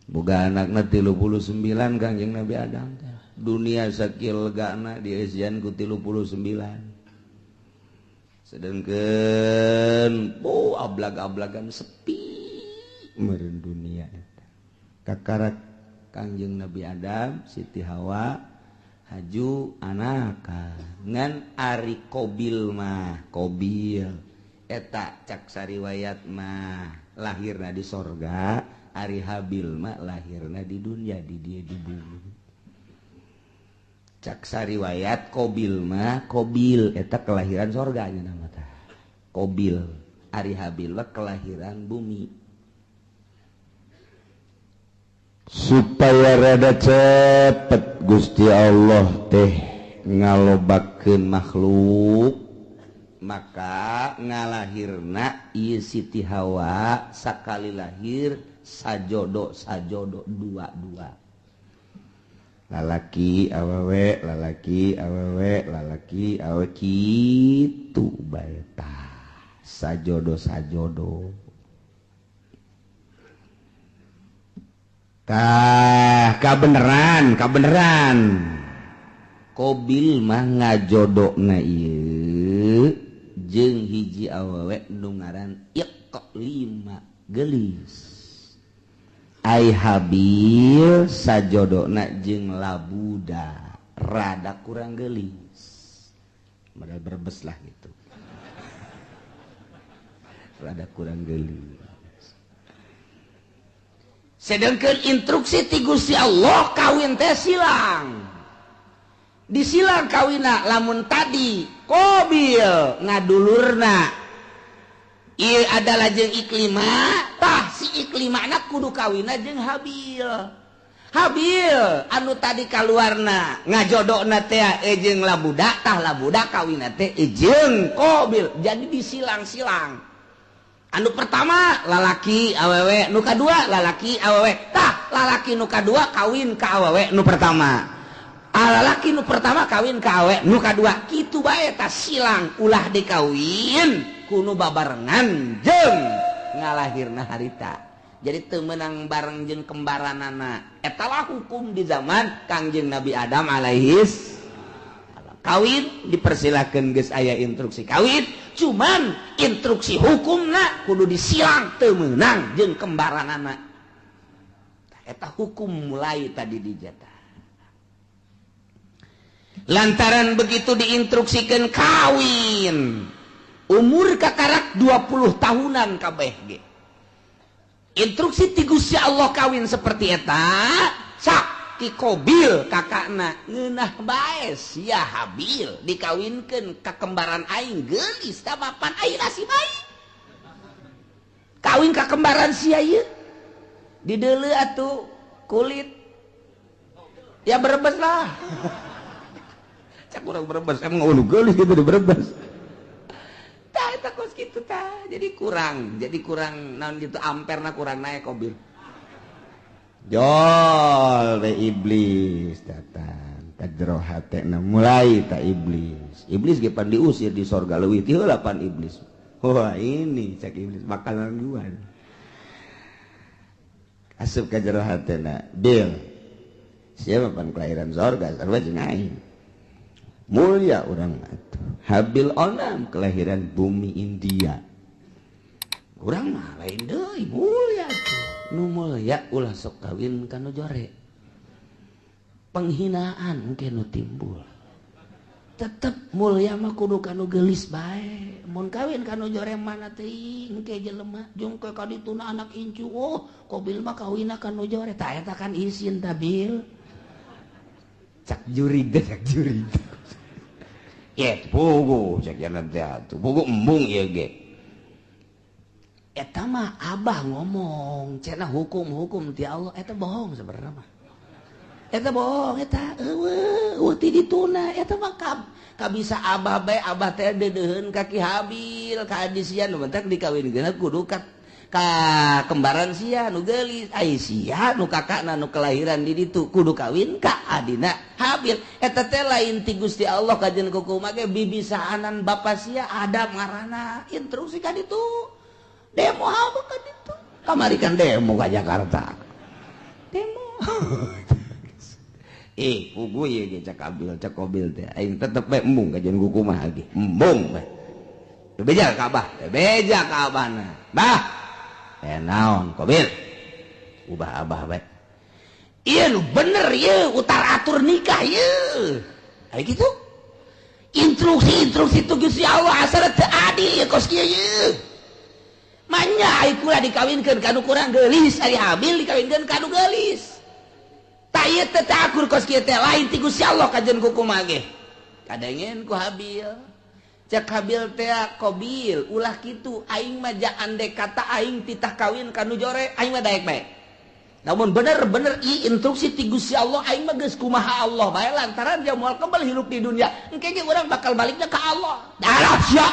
Boga anakna 39 Kangjeng Nabi Adam teh. Dunia sakieu legana dieusian ku 39. Sedangkan oh ablag-ablagan sepi meureun dunia eta. Kakarak Kangjeng Nabi Adam, Siti Hawa haju anaka ngan ari Qobil mah, Qobil eta cak sariwayat mah lahirna di sorga, ari Habil mah lahirna di dunia, di dia di bumi. Cak sariwayat Qobil mah, Qobil eta kelahiran sorga nya nama tah Qobil, ari Habil mah kelahiran bumi. Supaya rada cepet Gusti Allah teh ngalobakeun makhluk, maka ngalahirna ieu Siti Hawa sakali lahir sajodo sajodo dua-dua, lalaki awewe, lalaki awewe, lalaki awewe, kitu bae tah sajodo sajodo. Tah kabeneran, kabeneran Qobil mah ngajodona ieu jeung hiji awewe nu ngaran Iqlima geulis. Ai Habil sajodona jeung Labuda rada kurang geulis. Modal Brebes lah gitu. Rada kurang geulis. Sedangkan instruksi ti Gusti Allah kawin teh silang. Disilang kawina lamun tadi Qobil ngadulurna ieu adalah jeung Iklima, tah si Iklimana kudu kawina jeung Habil. Habil anu tadi kaluarna ngajodona teh jeung Labuda, tah Labuda kawina teh jeung Qobil. Jadi disilang-silang. Anu pertama lalaki awewe, nu kadua lalaki awewe, tah lalaki nu kadua kawin ka awewe nu pertama, lalaki nu pertama kawin ka awewe nu kadua, kitu bae tah silang ulah dikawin kuno babarengan jeung ngalahirna harita. Jadi teu meunang bareng jeung kembaranana. Eta lah hukum di zaman Kangjeng Nabi Adam alaihis salam. Kawin dipersilakeun geus aya instruksi kawin, cuman instruksi hukumna kudu disilang teu meunang jeung kembaranana. Eta hukum mulai tadi dijatah. Lantaran begitu diinstruksikan kawin, umur kakarak 20 tahunan kabeh ge. Instruksi ti Gusti Allah kawin seperti eta, sak ti Qobil kakakna ngeunah bae sia Habil dikawinkeun ka kembaran aing geulis tah mapan aing nasib aing. Kawin ka kembaran sia ieu. Dideuleu atuh kulit. Ya Brebes lah. Cak urang Brebes emang ulu geulis gitu di Brebes. Tah eta kos kitu tah. Jadi kurang naon gitu amperna kurang naik Qobil. Jol we iblis datang ka jero hatena mulai ta iblis. Iblis ge pan diusir di sorga leuwih ti heula pan iblis. Wah ini cak iblis makanan gua. Asup ka jero hatena, Bil. Siapa pan kelahiran sorga sarua jeung aing. Mulia urang atuh. Habil onam kelahiran bumi India. Urang mah lain deui mulia tuh. Nu mulia ulah sok kawin ka nu jore. Penghinaan engke nu timbul. Tetep mulia mah kudu kanu geulis bae. Mun kawin kanu jore mana teh engke jelema jeung ke kadituna anak incu. Oh, Kobil mah kawinna kanu jore. Tah eta kan isin tabil. Cak jurig teh cak jurig. Ye, pugu cak jalan teh atuh. Pugu embung ieu ge. Eta mah abah ngomong, cenah hukum-hukum ti Allah eta bohong sebenarnya mah. Eta bohong eta eueuh ti dituna eta mah kabisa abah bae abah teh deudeuheun ka Ki Habil ka adi sia nu mentak dikawinkeun kudu ka kembaran sia nu geulis ai sia nu kakakna nu kelahiran di ditu kudu kawin ka adina Habil eta teh lain ti Gusti Allah kajen kukumaha ge bibisaanan bapa sia Adam ngaranna instruksi ka ditu demo apa ka ditu kamari kan demo ka Jakarta demo. Pugu ieu ge cak Abil cak Kobil teh aing tetep bae embung kajian kukumaha ge embung bae bebeja ka abah bebeja ka abahna bah naon Kobil ubah abah bae ieu nu bener ieu utar atur nikah ieu aya kitu instruksi-instruksi tu Gusti Allah asal teu adil ieu kos kieu ieu manya ai kula dikawinkeun ka nu kurang geulis ari Habil dikawinkeun ka nu geulis. Ieu teh akur kos kieu teh lain ti Gusti Allah kajen kukumaha ge. Kadengen ku Habil. Cek Habil teh Kobil ulah kitu aing mah andek kata aing titah kawin ka nu jore aing mah daek bae. Namun bener-bener ieu instruksi ti Gusti Allah aing mah geus kumaha Allah bae lantaran dia moal kembali hirup di dunia. Engke ge urang bakal baliknya ka Allah. Darah sia.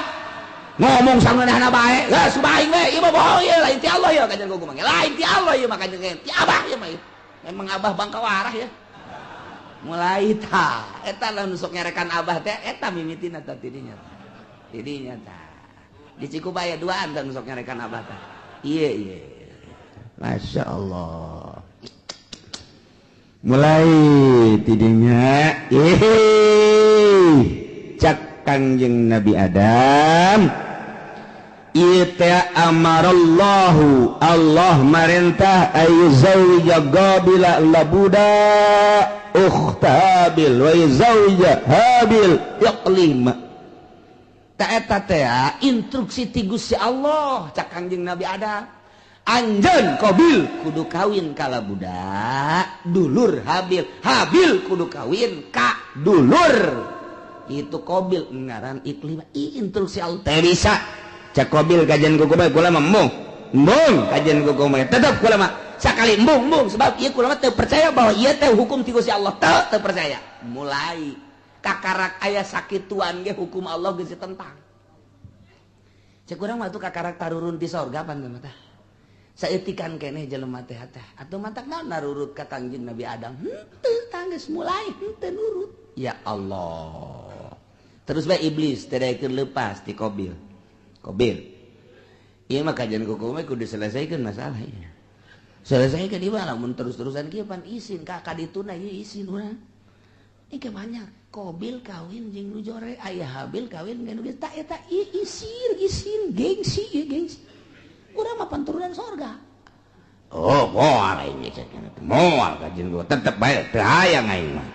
Ngomong sangeunahna bae. Geus kumaha aing we ieu mah bohong ieu lain ti Allah ieu kajen kukumaha ge. Lain ti Allah ieu mah kajen ti abah ieu mah. Memang abah bangka warah ya. Mulai ta eta lah nu sok nyarekan abah teh eta mimitina tah tidinya. Tidinya tah. Di Cikubaya duaan tah nu sok nyarekan abah tah. Ieu ieu. Masya Allah. Mulai tidinya cak Kangjeng Nabi Adam Ita amarallahu Allah marintah ayu zawija Qabila labuda ukhta Habil wa yuzawija Habil Iqlima. Ta eta teh instruksi ti Gusti Allah cak Kangjeng Nabi Adam anjeun Qabil kudu kawin ka labuda dulur Habil, Habil kudu kawin ka dulur itu Qabil ngaran Iqlima. Instruksi Allah teh bisa cak Kobil kajian kuku bae kula mah embung embung kajian kuku bae tetep kula mah sakali embung embung sebab ieu kula mah teu percaya bahwa ieu teh hukum ti Gusti Allah teu percaya mulai kakarak aya sakituan ge hukum Allah geus ditentang. Cek urang mah tuh kakarak tarurun ti sorga pan teh tah saeutikan keneh jelema teh teh atuh matak naon narurut ka Kangjeng Nabi Adam henteu tah geus mulai henteu nurut ya Allah. Terus bae iblis teh daekeun leupas ti Kobil. Kobil ieu mah kajian kuku mah kudu diselesaikan masalah ieu. Selesaikan ieu mah lamun terus-terusan kieu pan isin ka kadituna ieu isin urang. Ieu banyak Kobil kawin jeung nu jore aya Habil kawin jeung nu geus tah eta ieu isin isin gengsi ieu gengsi. Urang mah panturunan sorga. Oh moal aing cek moal kajian kuku tetep bae teu hayang aing mah.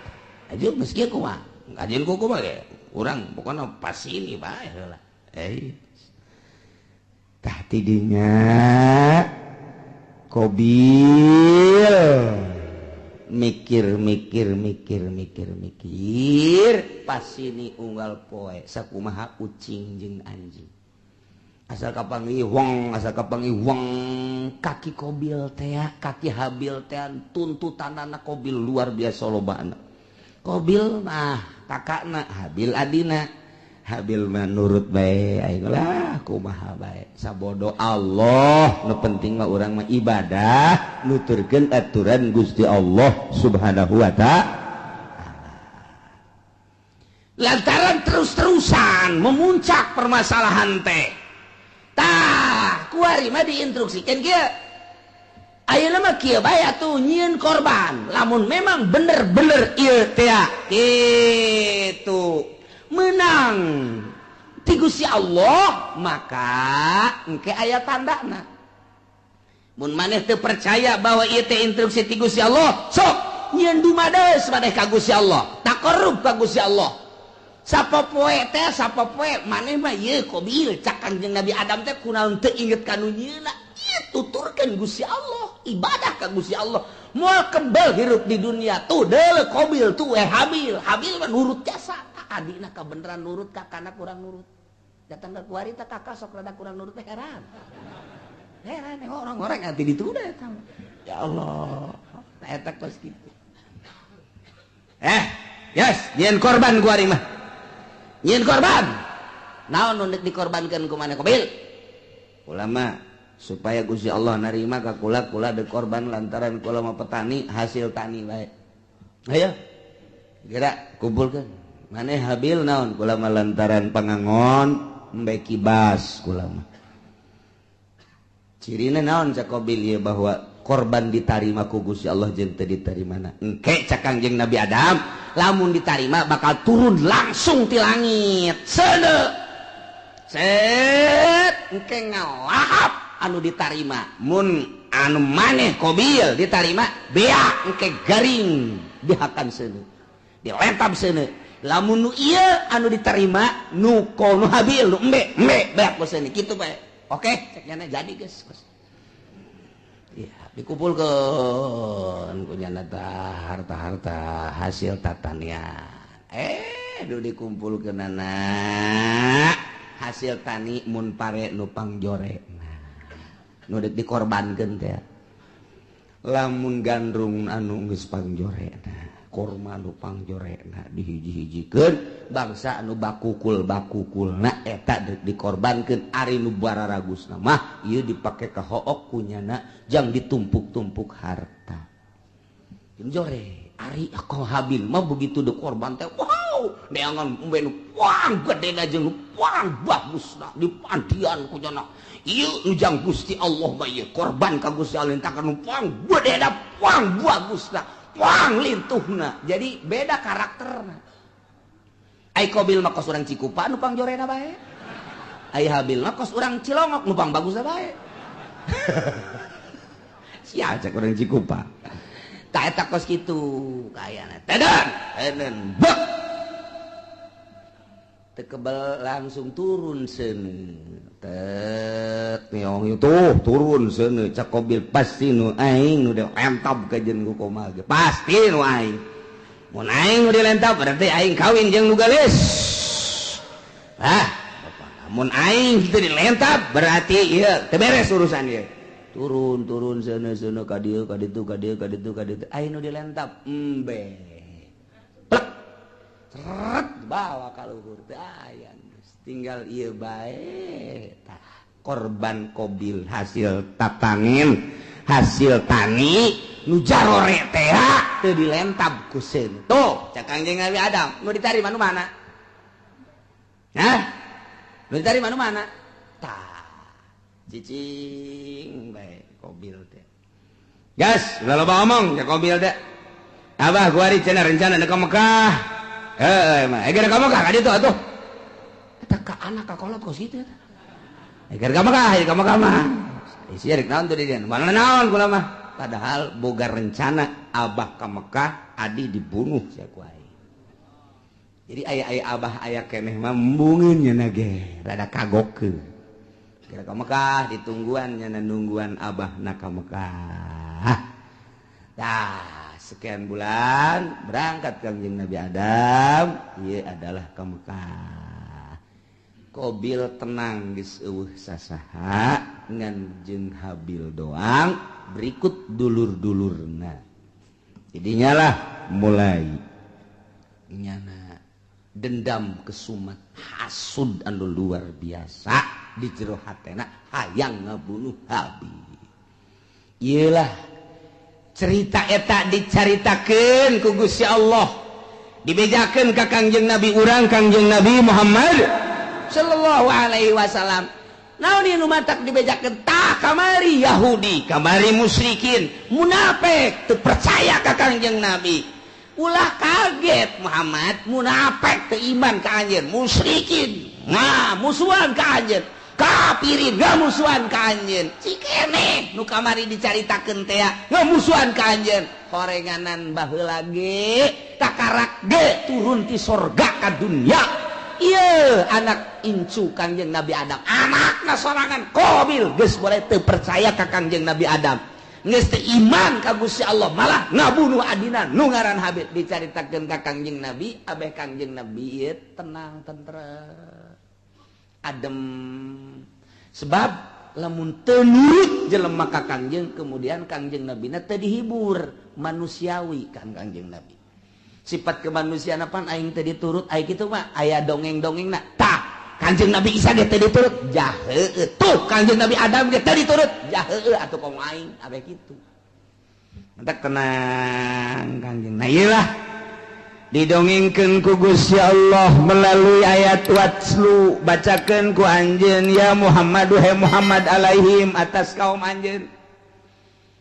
Aju geus kieu kumaha? Kajian kuku mah ge urang pokona pasini bae heula. Tah tidinya Kobil mikir mikir mikir mikir mikir pasini unggal poe sakumaha ucing jeung anjing asal kapanggih wong asal kapanggih wong kaki Kobil teh kaki Habil teh tuntutanana Kobil luar biasa lobana. Kobil mah kakakna Habil adina Habil mah nurut bae aing lah kumaha bae sabodo Allah nu penting mah urang mah ibadah nuturkeun aturan Gusti Allah Subhanahu wa ta'ala. Lantaran terus-terusan memuncak permasalahan teh tah kuari mah diinstruksikeun kieu ayeuna mah kieu bae atuh nyieun korban lamun memang bener-bener ieu teh kitu menang ti Gusti Allah maka engke aya tandana. Mun maneh teu percaya bahwa ieu teh instruksi ti Gusti Allah sok Nyieun dumades maneh ka Gusti Allah, taqarrub ka Gusti Allah. Sapopoe teh sapopoe maneh mah ieu Qabil cak Kangjeng Nabi Adam teh kunaon teu inget ka nu nyieunna. Ieu tuturkeun Gusti Allah, ibadah ka Gusti Allah. Moal kebel hirup di dunia tuh deuleu Qabil tuh Habil. Habil mah nurut jasa. Adina kabeneran nurut, kakana kurang nurut. Datang ke kuari teh kakak sok rada kurang nurut teh heran. Heran orang-orang nanti ditunda eta. Ya Allah, eta kos kitu. Yes, nyieun korban kuari mah. Nyieun korban. Naon nu dikorbankeun ku maneh Qabil? Ulama supaya Gusti Allah narima ka kula, kula deuk korban lantaran kula mah petani, hasil tani bae. Ayo. Geura kumpulkeun. Maneh Habil naon? Kula mah lantaran pangangon embe kibas kula mah. Cirina naon cak Qabil ieu bahwa korban ditarima ku Gusti Allah jeung teu ditarimana. Engke cak Kangjeng Nabi Adam, lamun ditarima bakal turun langsung ti langit. Seuneu. Set engke ngalahap anu ditarima. Mun anu maneh Qabil ditarima beak engke garing dihakan seuneu. Dilentap seuneu. Lamun nu ieu anu diterima nu nu Habil nu embe embe beak ku seuneu kitu bae. Oke, cek nyana jadi geus. Ya, dikumpulkeun ku nyana tah harta-harta hasil tatanian. Nu dikumpulkeunana hasil tani mun pare nu pangjorekna. Nu deuk dikorbankeun teh. Lamun gandrung anu geus pangjorekna, korma nu pangjorekna dihiji-hijikeun bangsa anu bakukul-bakukulna eta deuk dikorbankeun. Ari nu bararagusna mah ieu dipake ka hook ku nyana jang ditumpuk-tumpuk harta. Jeung jore ari ka Habil mah begitu deuk korban teh wow neangan embe nu puang gedena jeung nu puang bagusna dipandian ku nyana. Ieu nu jang Gusti Allah mah ieu korban ka Gusti Allah tah nu puang gedena puang bagusna puang lintuhna. Jadi beda karakterna. Ai Qabil mah kos urang Cikupa nu pangjorena bae. Ai Habil mah kos urang Cilongok nu pang bagusna bae. Sia cek urang Cikupa. Tah eta kos kitu kayana. Teden, teden bek. Teu kebel langsung turun seuneu. Tet niong tuh turun seuneu cak Qabil pasti nu aing nu dilentap ka jeung ku komal ge. Pasti nu aing. Mun aing nu dilentap berarti aing kawin jeung nu geulis. Ah, mun aing teu dilentap berarti ieu teu beres urusan ieu. Turun turun seuneu seuneu ka dieu ka ditu ka dieu ka ditu ka ditu aing nu dilentap embe. Plek. Seret bawa ka luhur teh aya geus tinggal ieu bae. Tah korban Qabil hasil tatangin hasil tani nu jarore teh teu dilentap ku seuneu. Tuh cak Kangjeng Nabi Adam nu ditarima nu mana? Hah? Nu ditarima nu mana? Tah cicing bae Qabil teh. Gas, ulah loba omong cak Qabil teh. Abah kuari cenah rencana deuk ka Mekah. Heuh mah, geura ka Mekah ka ditu atuh. Eta ka anak ka kolot kos kitu eta. Geura ka Mekah, ka Mekah mah. Isi rek naon tuh di dieu? Mana naon kula mah. Padahal boga rencana abah ka Mekah, adi dibunuh sia ku aing. Jadi aya-aya abah aya keneh mah embungeun nya ge, rada kagokeun. Geura ka Mekah ditungguan nya nungguan abah na ka Mekah. Tah, sekian bulan berangkat Kangjeng Nabi Adam, ieu adalah ka Mekah. Qabil tenang geus eueuh sasaha ngan jeung Habil doang berikut dulur-dulurna. Jadinya lah mulai nyana dendam kesumat hasud anu luar biasa di jero hatena hayang ngabunuh Habil. Ieulah cerita eta dicaritakeun ku Gusti Allah, dibejakeun ka Kangjeng Nabi urang Kangjeng Nabi Muhammad sallallahu alaihi wasallam. Naon ieu nu matak dibejakeun? Tah kamari Yahudi, kamari musyrikin, munafik teu percaya ka Kangjeng Nabi. Ulah kaget Muhammad, munafik teu iman ka anjeun, musyrikin, nah musuhan ka anjeun. Kafirin ngamusuhan ka anjeun. Cikene nu kamari dicaritakeun teh ngamusuhan ka anjeun. Horenganan baheula ge takarak ge turun ti sorga ka dunya. Ieu anak incu Kangjeng Nabi Adam. Anakna sorangan Qabil geus boleh teu percaya ka Kangjeng Nabi Adam. Geus teu iman ka Gusti Allah, malah ngabunuh adina nu ngaran Habil. Dicaritakeun ka Kangjeng Nabi, abeh Kangjeng Nabi ieu tenang tentrem. Adem. Sebab lamun teu nurut jelema ka Kangjeng, kemudian Kangjeng Nabina teu dihibur, manusiawi kan Kangjeng Nabi. Sifat kemanusiaan apaan aing teu diturut, aing kitu mah aya dongeng-dongengna. Tah, Kangjeng Nabi Isa ge teu diturut, jaheueuh. Tuh Kangjeng Nabi Adam ge teu diturut, jaheueuh atuh komo aing abeh kitu. Mentak tenang Kangjeng. Nah ieu lah didongengkeun ku Gusti Allah melalui ayat watslu, bacakeun ku anjeun ya Muhammad, he Muhammad alaihim atas kaum anjeun.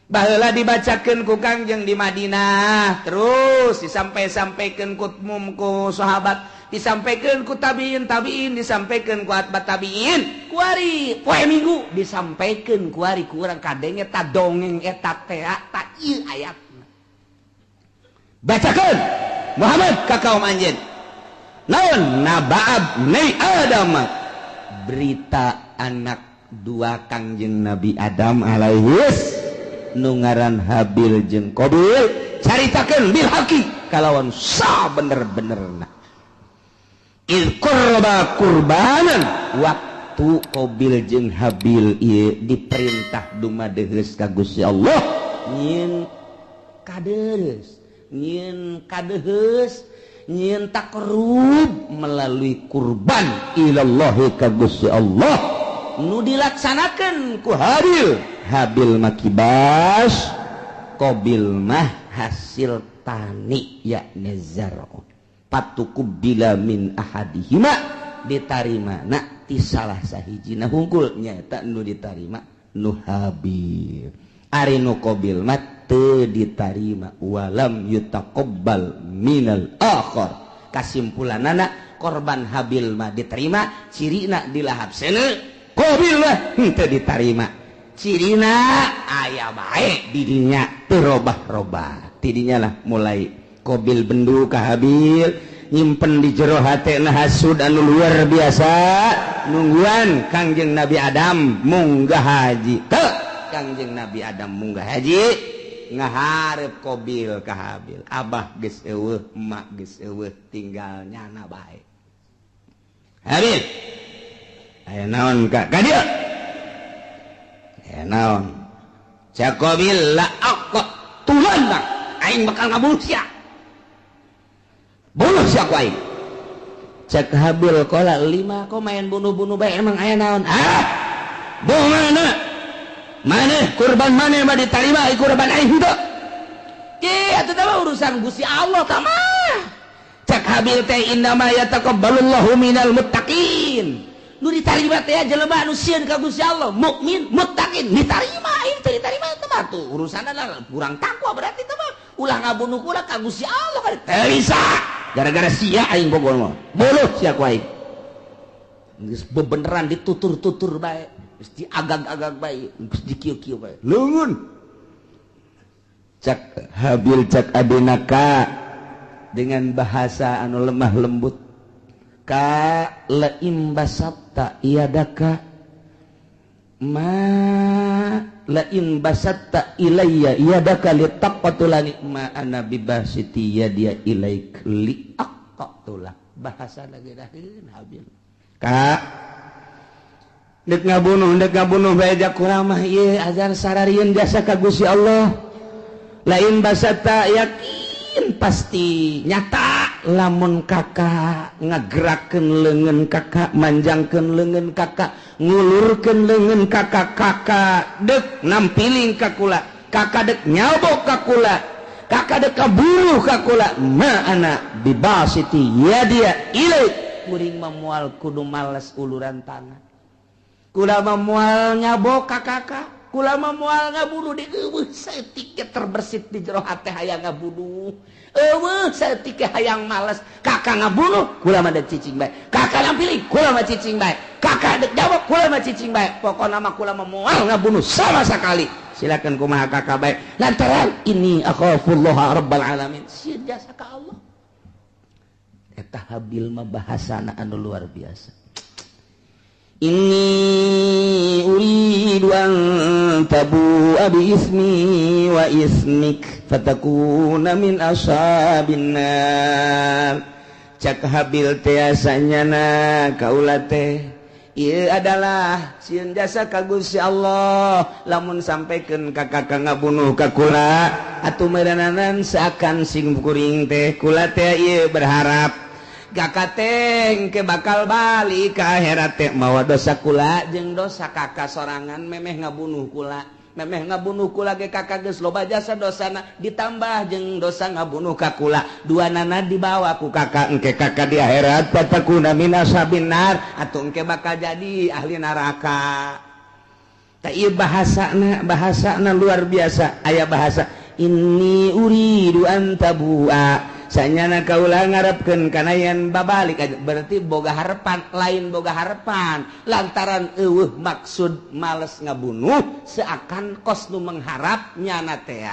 Baheula dibacakeun ku Kangjeng di Madinah, terus disampai-sampaikeun ku mum ku sahabat, disampaikeun ku tabiin tabiin, disampaikeun ku atba tabiin, kuari poe Minggu disampaikeun kuari ku urang kadenge ta dongeng eta teh ta ieu ayatna. Bacakeun Muhammad ka kaum anjeun. Naon naba'ab ni Adam, berita anak dua Kangjeng Nabi Adam alaihis nu ngaran Habil jeung Qabil, caritakeun bil haqi kalawan sa bener-benerna. Il qurba qurbanan, waktu Qabil jeung Habil ieu diperintah dumadeheus ka Gusti Allah nyieun kadeus, nyieun kadeheus, nyieun takrub melalui kurban ilallahi ka Gusti Allah nu dilaksanakeun ku Habil. Habil makibas, Qabil mah hasil tani yakni zar'un. Patuqubila min ahadihima, ditarima na ti salah sahijina hungkul nyaeta nu ditarima nu Habil. Ari nu Qabil mah teu ditarima, walam yutaqabbal minal akhar. Kasimpulanana korban Habil mah diterima, cirina dilahap seuneu, Qabil mah henteu ditarima. Cirina aya bae didinya teu robah-robah. Tidinya lah mulai Qabil bendu ka Habil, nyimpen di jero hatena hasud anu luar biasa, nungguan Kangjeng Nabi Adam munggah haji. Teu Kangjeng Nabi Adam munggah haji ngaharep Qabil ka Habil. Abah geus eueuh, emak geus eueuh, tinggal nyana bae. Habil, aya naon ka ka dieu? Aya naon? Cak Qabil la aqtulanna, aing bakal ngabunuh sia. Bunuh sia ku aing. Cak Habil qala lima kok main bunuh-bunuh bae, emang aya naon? Ah, bunuh mana? Maneh kurban maneh mah ditarima, kurban aing henteu. Ki atuh teh urusan Gusti Allah tah mah. Cak Habil teh innama yataqabbalullahu minal muttaqin. Nu ditarima teh jelema anu sieun ka Gusti Allah, mukmin, muttaqin, ditarima. Aing teh ditarima teh mah tuh urusanna kurang takwa berarti teh mah. Ulah ngabunuh kula ka Gusti Allah kan teu bisa. Gara-gara sia aing bogol mah. Boluh sia ku aing. Geus bebeneran ditutur-tutur bae, geus diagag-agag bae, geus dikieu-kieu bae. Leungeun. Cak Habil cak adina ka dengan bahasa anu lemah lembut. Ka laim basatta iadaka ma lain basatta ilayya iadaka litaqtulani ma ana bibasiti yadia ilaik liaqtula. Bahasa lagi daheun Habil. Ka dek ngabunuh bae jak kurang mah ieu ajar sararieun jasa ka Gusti Allah. Lain basatta yakin pasti nyata lamun kakak ngagerakeun leungeun kakak, manjangkeun leungeun kakak, ngulurkeun leungeun kakak, kakak dek nampiling ka kula, kakak dek nyabok ka kula, kakak dek kaburuh ka kula, ma ana bibasiti yadia ilaik. Kuring mah moal kudu males uluran tangan, kula mah moal nyabok ka kakak. Kula mah moal ngabunuh di eueuh saeutik terbersit di jero hate hayang ngabunuh. Eueuh saeutik hayang males. Kakak ngabunuh, kula mah dek cicing bae. Kakak nampili, kula mah cicing bae. Kakak dek jawab, kula mah cicing bae. Pokona mah kula mah moal ngabunuh sama sekali. Silakan kumaha kakak bae. Lantaran ini akhafullah rabbal alamin. Sieun jasa ka Allah. Eta Habil mah bahasana anu luar biasa. Inni uridu an tabu'a bi ismi wa ismik fatakuna min ashabin nar. Cak Habil teh asanyana kaula teh ieu adalah sieun jasa ka Gusti Allah lamun sampaikan ka kakak ngabunuh ka kula atuh meureunanan seakan sing kuring teh kula teh ieu berharap kakak teh ke bakal balik ke akhirat teh mawa dosa kula jeung dosa kakak sorangan memeh ngabunuh kula memeh ngabunuh kula ge kakak geus loba jasa dosana ditambah jeung dosa ngabunuh ka kula dua nana dibawa ku kakak engke kakak di akhirat fatakuna min ashabin nar atuh engke bakal jadi ahli neraka. Tah ieu bahasana bahasana luar biasa. Aya bahasa inni uridu an tabu'a sanyana kaula ngarepkeun kana yen babalik berarti boga harapan lain boga harapan lantaran eueuh maksud males ngabunuh seakan kos nu mengharap nyana teh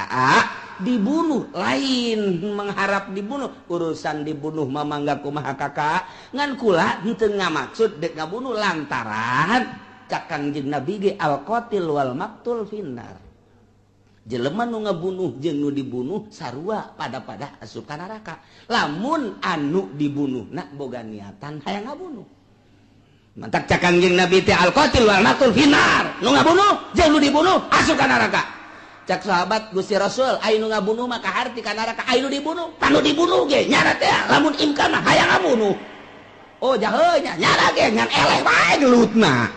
dibunuh lain mengharap dibunuh urusan dibunuh mah mangga kumaha kakak ngan kula henteu ngamaksud dek ngabunuh lantaran cak Kangjeng Nabi ge al qatil wal maqtul finnar. Jelema nu ngabunuh jeung nu dibunuh sarua pada-pada asup ka neraka. Lamun anu dibunuh na boga niatan hayang ngabunuh. Mantak cak Kangjeng Nabi teh al qatil wal maqtul finnar. Nu ngabunuh jeung nu dibunuh asup ka neraka. Cak sahabat Gusti Rasul aya nu ngabunuh mah kaharti ka neraka, aya nu dibunuh panu dibunuh ge nyana teh lamun imkan mah hayang ngabunuh. Oh jahe nya nyana ge ngan eleh wae gelutna.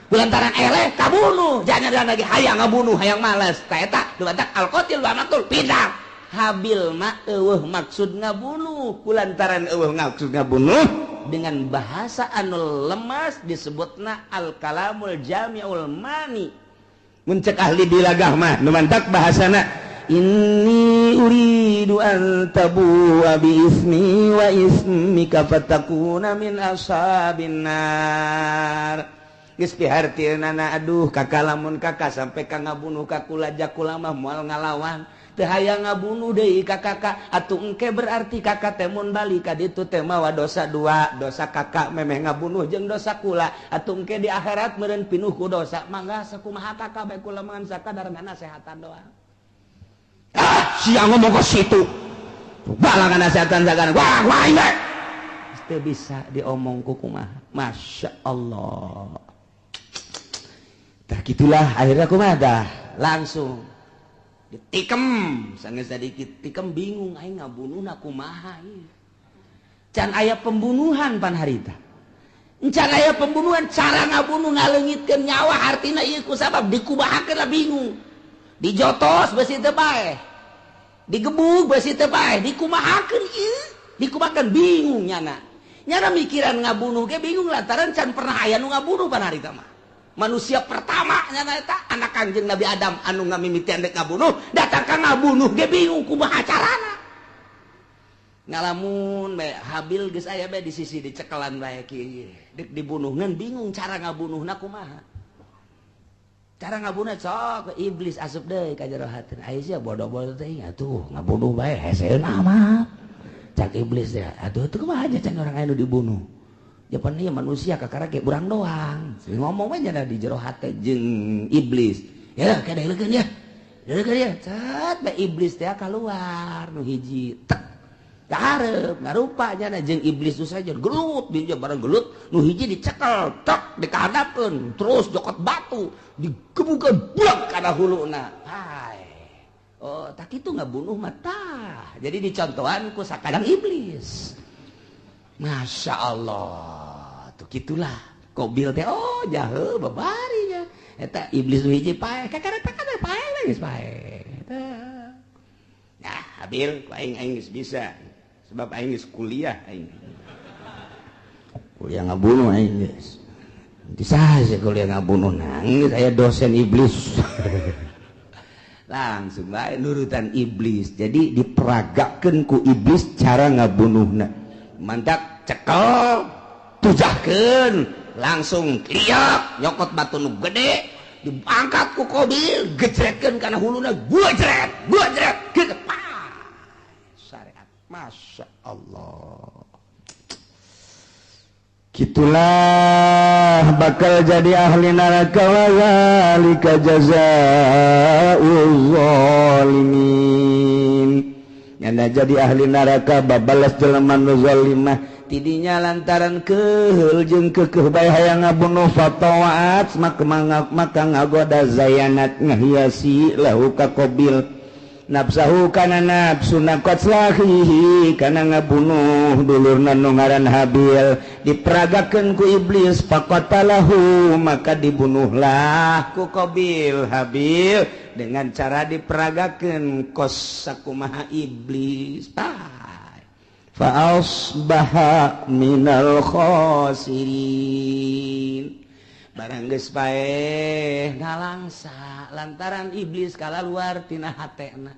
Lantaran eleh kabunuh jangan lagi hayang ngabunuh hayang males ta eta dumantak al-qatil wa maqtul pindah. Habil mah eueuh maksud ngabunuh kulantaran eueuh maksud ngabunuh dengan bahasa anu lemas disebutna al-kalamul jami'ul mani. Mun cek ahli bilagah mah dumantak bahasana inni uridu an tabu'a bi ismi wa ismika fatakuna min ashabin nar. Geus pihartieunana aduh kakak lamun kakak sampai ka ngabunuh ka kula jakula mah moal ngalawan teu hayang ngabunuh deui ka kakak atuh engke berarti kakak teh mun balik ka ditu teh mawa dosa dua dosa kakak memeh ngabunuh jeung dosa kula atuh engke di akhirat meureun pinuh ku dosa mangga sakumaha kakak bae kula mah sakadar ngasehatan doang. Ah sia ngomong ka situ balangan nasehatan sagana wah wah bae teu bisa diomong ku kumaha. Masya Allah. Tah gitulah akhirnya kumaha dah langsung ditikem sanggeus sadikit tikem bingung aing ngabunuhna kumaha ieu. Can aya pembunuhan pan harita. Can aya pembunuhan cara ngabunuh ngaleungitkeun nyawa artina ieu ku sabab dikumahakeun lah bingung. Dijotos beusi teu paeh. Digebug beusi teu paeh, dikumahakeun ieu, dikumahakeun bingung nyana. Nyana mikiran ngabunuh ge bingung lantaran can pernah aya nu ngabunuh pan harita mah. Manusia pertama nyana eta anak Kangjeng Nabi Adam anu ngamimitian dek ngabunuh datang ka ngabunuh ge bingung kumaha carana. Ngalamun bae Habil geus aya bae di sisi dicekelan bae kieu dek dibunuh ngan bingung cara ngabunuhna kumaha. Cara ngabunuh sok iblis asup deui ka jero hateun. Aya sia bodoh-bodoh teh atuh ngabunuh bae heseuna mah. Cak iblis teh atuh teu kumaha aja can urang aya nu dibunuh. Japan ieu manusia kakara ge urang doang. Ngomong we nya di jero hate jeung iblis. Ya kada leukeun ya. Leukeun ya. Cet bae iblis teh kaluar nu hiji tek. Kahareup ngarupa nya jeung iblis nu saja gelut di bareng gelut nu hiji dicekel tek dikahadapkeun terus jokot batu digebukeun buak kana huluna. Hai. Oh, tak kitu ngabunuh mah tah. Jadi dicontohan ku sakadang iblis. Masya Allah, tuh gitulah. Kobil teh, oh jahe babarinya. Eta iblis nu hiji paeh, kakara takana paeh geus paeh. Nah, Habil, aing aing geus bisa. Sebab aing geus kuliah aing. Kuliah ngabunuh aing geus. Saha kuliah ngabunuh, nangis aya dosen iblis. Langsung bae nurutan iblis. Jadi diperagakeun ku iblis cara ngabunuhna. Mantak cekel, tujahkeun, langsung liak nyokot batu nu gede, diangkat ku Kobil, gejretkeun kana huluna, gua jret, gua jret, gitu. Syariat. Masya Allah. Gitulah bakal jadi ahli neraka. Wa zalika jazaa'uz zalimin. Nyana jadi ahli neraka, babalas jelema nu zalimah. Tidinya lantaran keheul jeung keukeuh bae hayang ngabunuh, fatawa'at maka maka ngagoda, zayanat ngahiasi, lahu ka Qabil, nafsahu kana nafsu qatla akhihi kana ngabunuh dulurna nu ngaran Habil. Diperagakeun ku iblis, faqatalahu maka dibunuhlah ku Qabil Habil dengan cara diperagakeun kos sakumaha iblis. Fa asbaha minal khasirin. Barang geus paeh, ngalangsa lantaran iblis kalaluar tina hatena,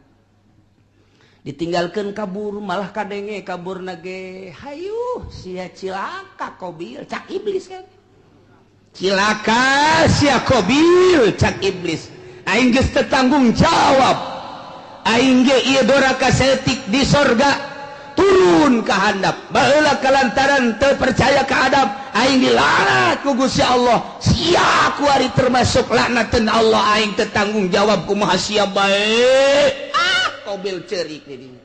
ditinggalkan kabur. Malah kadenge kabur nage, "Hayu sia, cilaka Kobil," cak iblis kan. "Cilaka sia, Kobil," cak iblis, "aing geus tanggung jawab. Aing ge ieu doraka saeutik di sorga, turun ke handap. Baheula kalantaran teu percaya ka Adam, aing dilaknat ku Gusti Allah. Sia kuari termasuk laknateun Allah. Aing teu tanggung jawab, kumaha sia bae." Ah, Kobil cerik di dinya.